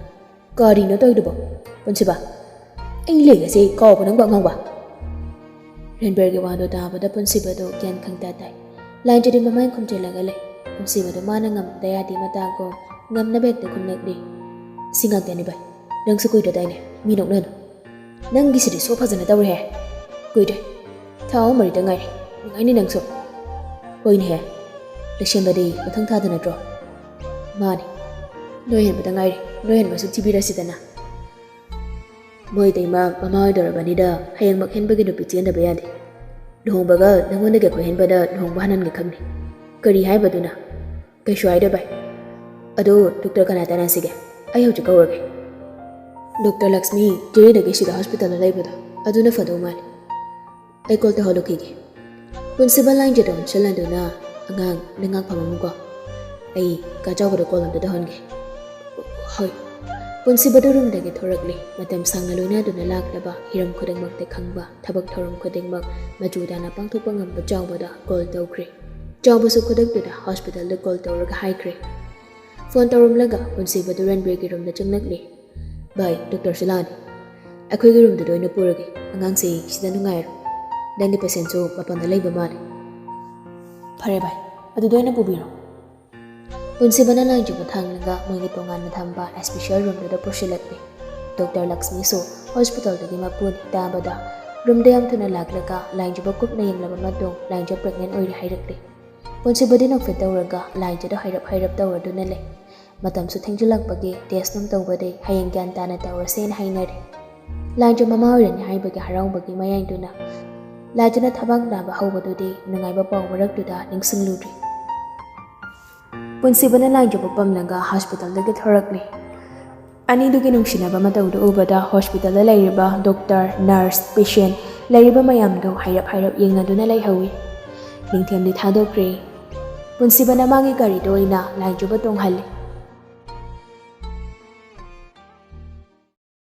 "ꯀꯔꯤꯅꯣ ꯇꯧꯔꯤꯗꯨꯕꯣ, ꯄꯨꯟꯁꯤꯕ? ꯑꯩ ꯂꯩꯒꯁꯦ ꯀꯥꯎꯕ ꯅꯪꯕꯨ ꯑꯉꯥꯎꯕ?" ꯔꯟꯕꯤꯔꯒꯤ ꯋꯥꯗꯣ ꯇꯥꯕꯗ ꯄꯨꯟꯁꯤꯕꯗꯣ ꯒ꯭ꯌꯥꯟ ꯈꯪꯇꯥ ꯇꯥꯏ꯫ ꯂꯥꯏꯖꯗꯤ ꯃꯃꯥꯏ ꯈꯨꯝꯖꯤꯜꯂꯒ ꯂꯩ꯫ ꯄꯨꯟꯁꯤꯕꯗꯣ ꯃꯥꯅ ꯉꯝꯗ ꯌꯥꯗꯦ ꯃꯇꯥꯒꯨꯝ ꯉꯝꯅꯕ ꯍꯦꯛꯇ ꯈꯨꯝꯂꯛꯂꯤ꯫ "ꯁꯤ ꯉꯥꯛꯇꯅꯤ ꯚꯥꯏ, ꯅꯪꯁꯨ ꯀꯨꯏꯗ꯭ꯔꯗꯥꯏꯅꯦ, ꯃꯤ ꯅꯣꯛꯅꯅꯨ꯫ ꯅꯪꯒꯤꯁꯤꯗꯤ ꯁꯣ ꯐꯖꯅ ꯇꯧꯔꯦꯍꯦ꯫ ꯀꯨꯏꯗ꯭ꯔꯦ, ꯊꯥ ꯑꯍꯨꯝ ꯃꯔꯤꯇ ꯉꯥꯏꯔꯦ, ꯅꯨꯡꯉꯥꯏꯅꯤ ꯅꯪꯁꯨ꯫" "ꯍꯣꯏꯅꯦꯍꯦ, ꯂꯩꯁꯦꯝꯕꯗꯤ ꯃꯊꯪ ꯊꯥꯗ ꯅꯠꯇ꯭ꯔꯣ?" "ꯃꯥꯅꯤ, ꯅꯣꯏ ꯍꯦꯟꯕꯗ ꯉꯥꯏꯔꯦ, ꯅꯣꯏ ꯍꯦꯟꯕꯁꯨ ꯊꯤꯕꯤꯔꯁꯤꯗꯅ꯫ ꯃꯣꯏ ꯏꯇꯩꯃ ꯃꯃꯥ ꯑꯣꯏꯗꯧꯔꯕꯅꯤꯗ ꯍꯌꯦꯡꯃꯛ ꯍꯦꯟꯕꯒꯤ ꯅꯨꯄꯤ ꯆꯦꯟꯗꯕ ꯌꯥꯗꯦ꯫ ꯂꯨꯍꯣꯡꯕꯒ ꯅꯪꯉꯣꯟꯗꯒꯤ ꯑꯩꯈꯣꯏ ꯍꯦꯟꯕꯗ ꯂꯨꯍꯣꯡꯕ ꯍꯥꯟꯍꯟꯒꯦ ꯈꯪꯅꯤ꯫ ꯀꯔꯤ ꯍꯥꯏꯕꯗꯨꯅ?" "ꯀꯩꯁꯨ ꯍꯥꯏꯗꯦ ꯚꯥꯏ꯫ ꯑꯗꯣ ꯗꯣꯛꯇꯔ ꯀꯅꯥ ꯇꯥꯟꯅꯁꯤꯒꯦ? ꯑꯩ ꯍꯧꯖꯤꯛ ꯀꯧꯔꯒꯦ꯫" "ꯗꯣꯛꯇꯔ ꯂꯛꯁꯃꯤ ꯖꯤꯔꯤꯗꯒꯤ ꯁꯤꯗ ꯍꯣꯁꯄꯤꯇꯥꯜꯗ ꯂꯩꯕꯗꯣ, ꯑꯗꯨꯅ ꯐꯗꯧ ꯃꯥꯜꯂꯤ꯫ ꯑꯩ ꯀꯣꯜ ꯇꯧꯍꯜꯂꯨꯈꯤꯒꯦ꯫" ꯄꯨꯟꯁꯤꯕ ꯂꯥꯏꯟꯁꯤꯗ ꯑꯣꯟꯁꯤꯜꯍꯟꯗꯨꯅ, "ꯑꯉꯥꯡ, ꯅꯪ ꯉꯥꯏꯍꯥꯛ ꯐꯝꯃꯝꯃꯨꯀꯣ꯫ ꯑꯩ ꯀꯥ ꯆꯥꯎꯕꯗ ꯀꯣꯜ ꯑꯝꯇ ꯇꯧꯍꯟꯒꯦ꯫" ꯍꯣꯏ, ꯄꯨꯟꯁꯤꯕꯗꯨ ꯔꯨꯝꯗꯒꯤ ꯊꯣꯔꯛꯂꯤ꯫ ꯃꯇꯝ ꯁꯥꯡꯅ ꯂꯣꯏꯅꯗꯨꯅ ꯂꯥꯛꯂꯕ, ꯍꯤꯔꯝ ꯈꯨꯗꯤꯡꯃꯛꯇ ꯈꯪꯕ, ꯊꯕꯛ ꯊꯧꯔꯝ ꯈꯨꯗꯤꯡꯃꯛ ꯃꯆꯨ ꯇꯥꯅ ꯄꯥꯡꯊꯣꯛꯄ ꯉꯝꯕ ꯆꯥꯎꯕꯗ ꯀꯣꯜ ꯇꯧꯈ꯭ꯔꯦ꯫ ꯆꯥꯎꯕꯁꯨ ꯈꯨꯗꯛꯇꯨꯗ ꯍꯣꯁꯄꯤꯇꯥꯜꯗ ꯀꯣꯜ ꯇꯧꯔꯒ ꯍꯥꯏꯈ꯭ꯔꯦ꯫ ꯐꯣꯟ ꯇꯧꯔꯝꯂꯒ ꯄꯨꯟꯁꯤꯕꯗꯨ ꯔꯟꯕꯤꯔꯒꯤ ꯔꯨꯝꯗ ꯆꯪꯂꯛꯂꯤ꯫ "ꯚꯥꯏ, ꯗꯣꯛꯇꯔꯁꯨ ꯂꯥꯛꯑꯅꯤ꯫ ꯑꯩꯈꯣꯏꯒꯤ ꯔꯨꯝꯗꯨꯗ ꯑꯣꯏꯅ ꯄꯨꯔꯒꯦ꯫ ꯑꯉꯥꯡꯁꯦ ꯁꯤꯗ ꯅꯨꯡꯉꯥꯏꯔꯣꯏ꯫ ꯅꯪꯒꯤ ꯄꯦꯁꯦꯟꯁꯨ ꯃꯄꯥꯟꯗ ꯂꯩꯕ ꯃꯥꯜꯂꯦ꯫" "ꯐꯔꯦ ꯚꯥꯏ, ꯑꯗꯨꯗ ꯑꯣꯏꯅ ꯄꯨꯕꯤꯔꯣ꯫" ꯄꯨꯟꯁꯤꯕꯅ ꯂꯥꯏꯟꯖꯕ ꯊꯥꯡꯂꯒ ꯃꯣꯏꯒꯤ ꯇꯣꯉꯥꯟꯅ ꯊꯝꯕ ꯏꯁꯄꯤꯁꯦꯜ ꯔꯨꯝꯗꯨꯗ ꯄꯨꯁꯤꯜꯂꯛꯂꯤ꯫ ꯗꯣꯛꯇꯔ ꯂꯛꯁꯃꯤꯁꯨ ꯍꯣꯁꯄꯤꯇꯥꯜꯗꯒꯤ ꯃꯄꯨꯅꯤ ꯇꯥꯕꯗ ꯔꯨꯝꯗ ꯌꯥꯝ ꯊꯨꯅ ꯂꯥꯛꯂꯒ ꯂꯥꯏꯟꯖꯕ ꯀꯨꯞꯅ ꯌꯦꯡꯂꯕ ꯃꯇꯨꯡ ꯂꯥꯏꯟꯖ ꯄ꯭ꯔꯦꯒꯅꯦꯟ ꯑꯣꯏꯔꯦ ꯍꯥꯏꯔꯛꯂꯤ꯫ ꯄꯨꯟꯁꯤꯕꯗꯤ ꯅꯣꯛꯐꯦꯠ ꯇꯧꯔꯒ ꯂꯥꯏꯟꯖꯗ ꯍꯩꯔꯞ ꯍꯩꯔꯞ ꯇꯧꯔꯗꯨꯅ ꯂꯩ꯫ ꯃꯇꯝꯁꯨ ꯊꯦꯡꯖꯤꯜꯂꯛꯄꯒꯤ ꯇꯦꯁ ꯅꯨꯡ ꯇꯧꯕꯗꯤ ꯍꯌꯦꯡ ꯒ꯭ꯌꯥꯟ ꯇꯥꯅ ꯇꯧꯔꯁꯦꯅ ꯍꯥꯏꯅꯔꯦ꯫ ꯂꯥꯏꯟꯖ ꯃꯃꯥ ꯑꯣꯏꯔꯅꯤ ꯍꯥꯏꯕꯒꯤ ꯍꯔꯥꯎꯕꯒꯤ ꯃꯌꯥꯏꯗꯨꯅ ꯂꯥꯏꯟꯖꯅ ꯊꯕꯛ ꯅꯥꯕ ꯍꯧꯕꯗꯨꯗꯤ ꯅꯨꯡꯉꯥꯏꯕ ꯄꯥꯎ ꯃꯔꯛꯇꯨꯗ ꯅꯤꯡꯁꯤꯡꯂꯨꯗ꯭ꯔꯤ꯫ ꯄꯨꯟꯁꯤꯕꯅ ꯂꯥꯏꯟꯖꯕ ꯄꯝꯂꯒ ꯍꯣꯁꯄꯤꯇꯥꯜꯗꯒꯤ ꯊꯣꯔꯛꯂꯤ꯫ ꯑꯅꯤꯗꯨꯒꯤ ꯅꯨꯡꯁꯤꯅꯕ ꯃꯇꯧꯗꯨ ꯎꯕꯗ ꯍꯣꯁꯄꯤꯇꯥꯜꯗ ꯂꯩꯔꯤꯕ ꯗꯣꯛꯇꯔ, ꯅꯔꯁ, ꯄꯦꯁꯦꯟ ꯂꯩꯔꯤꯕ ꯃꯌꯥꯝꯗꯨ ꯍꯩꯔꯞ ꯍꯩꯔꯞ ꯌꯦꯡꯅꯗꯨꯅ ꯂꯩꯍꯧꯏ꯫ ꯅꯤꯡꯊꯦꯝꯗꯤ ꯊꯥꯗꯣꯛꯈ꯭ꯔꯦ꯫ ꯄꯨꯟꯁꯤꯕꯅ ꯃꯥꯒꯤ ꯒꯥꯔꯤꯗ ꯑꯣꯏꯅ ꯂꯥꯏꯟꯖꯕ ꯇꯣꯡꯍꯜꯂꯤ꯫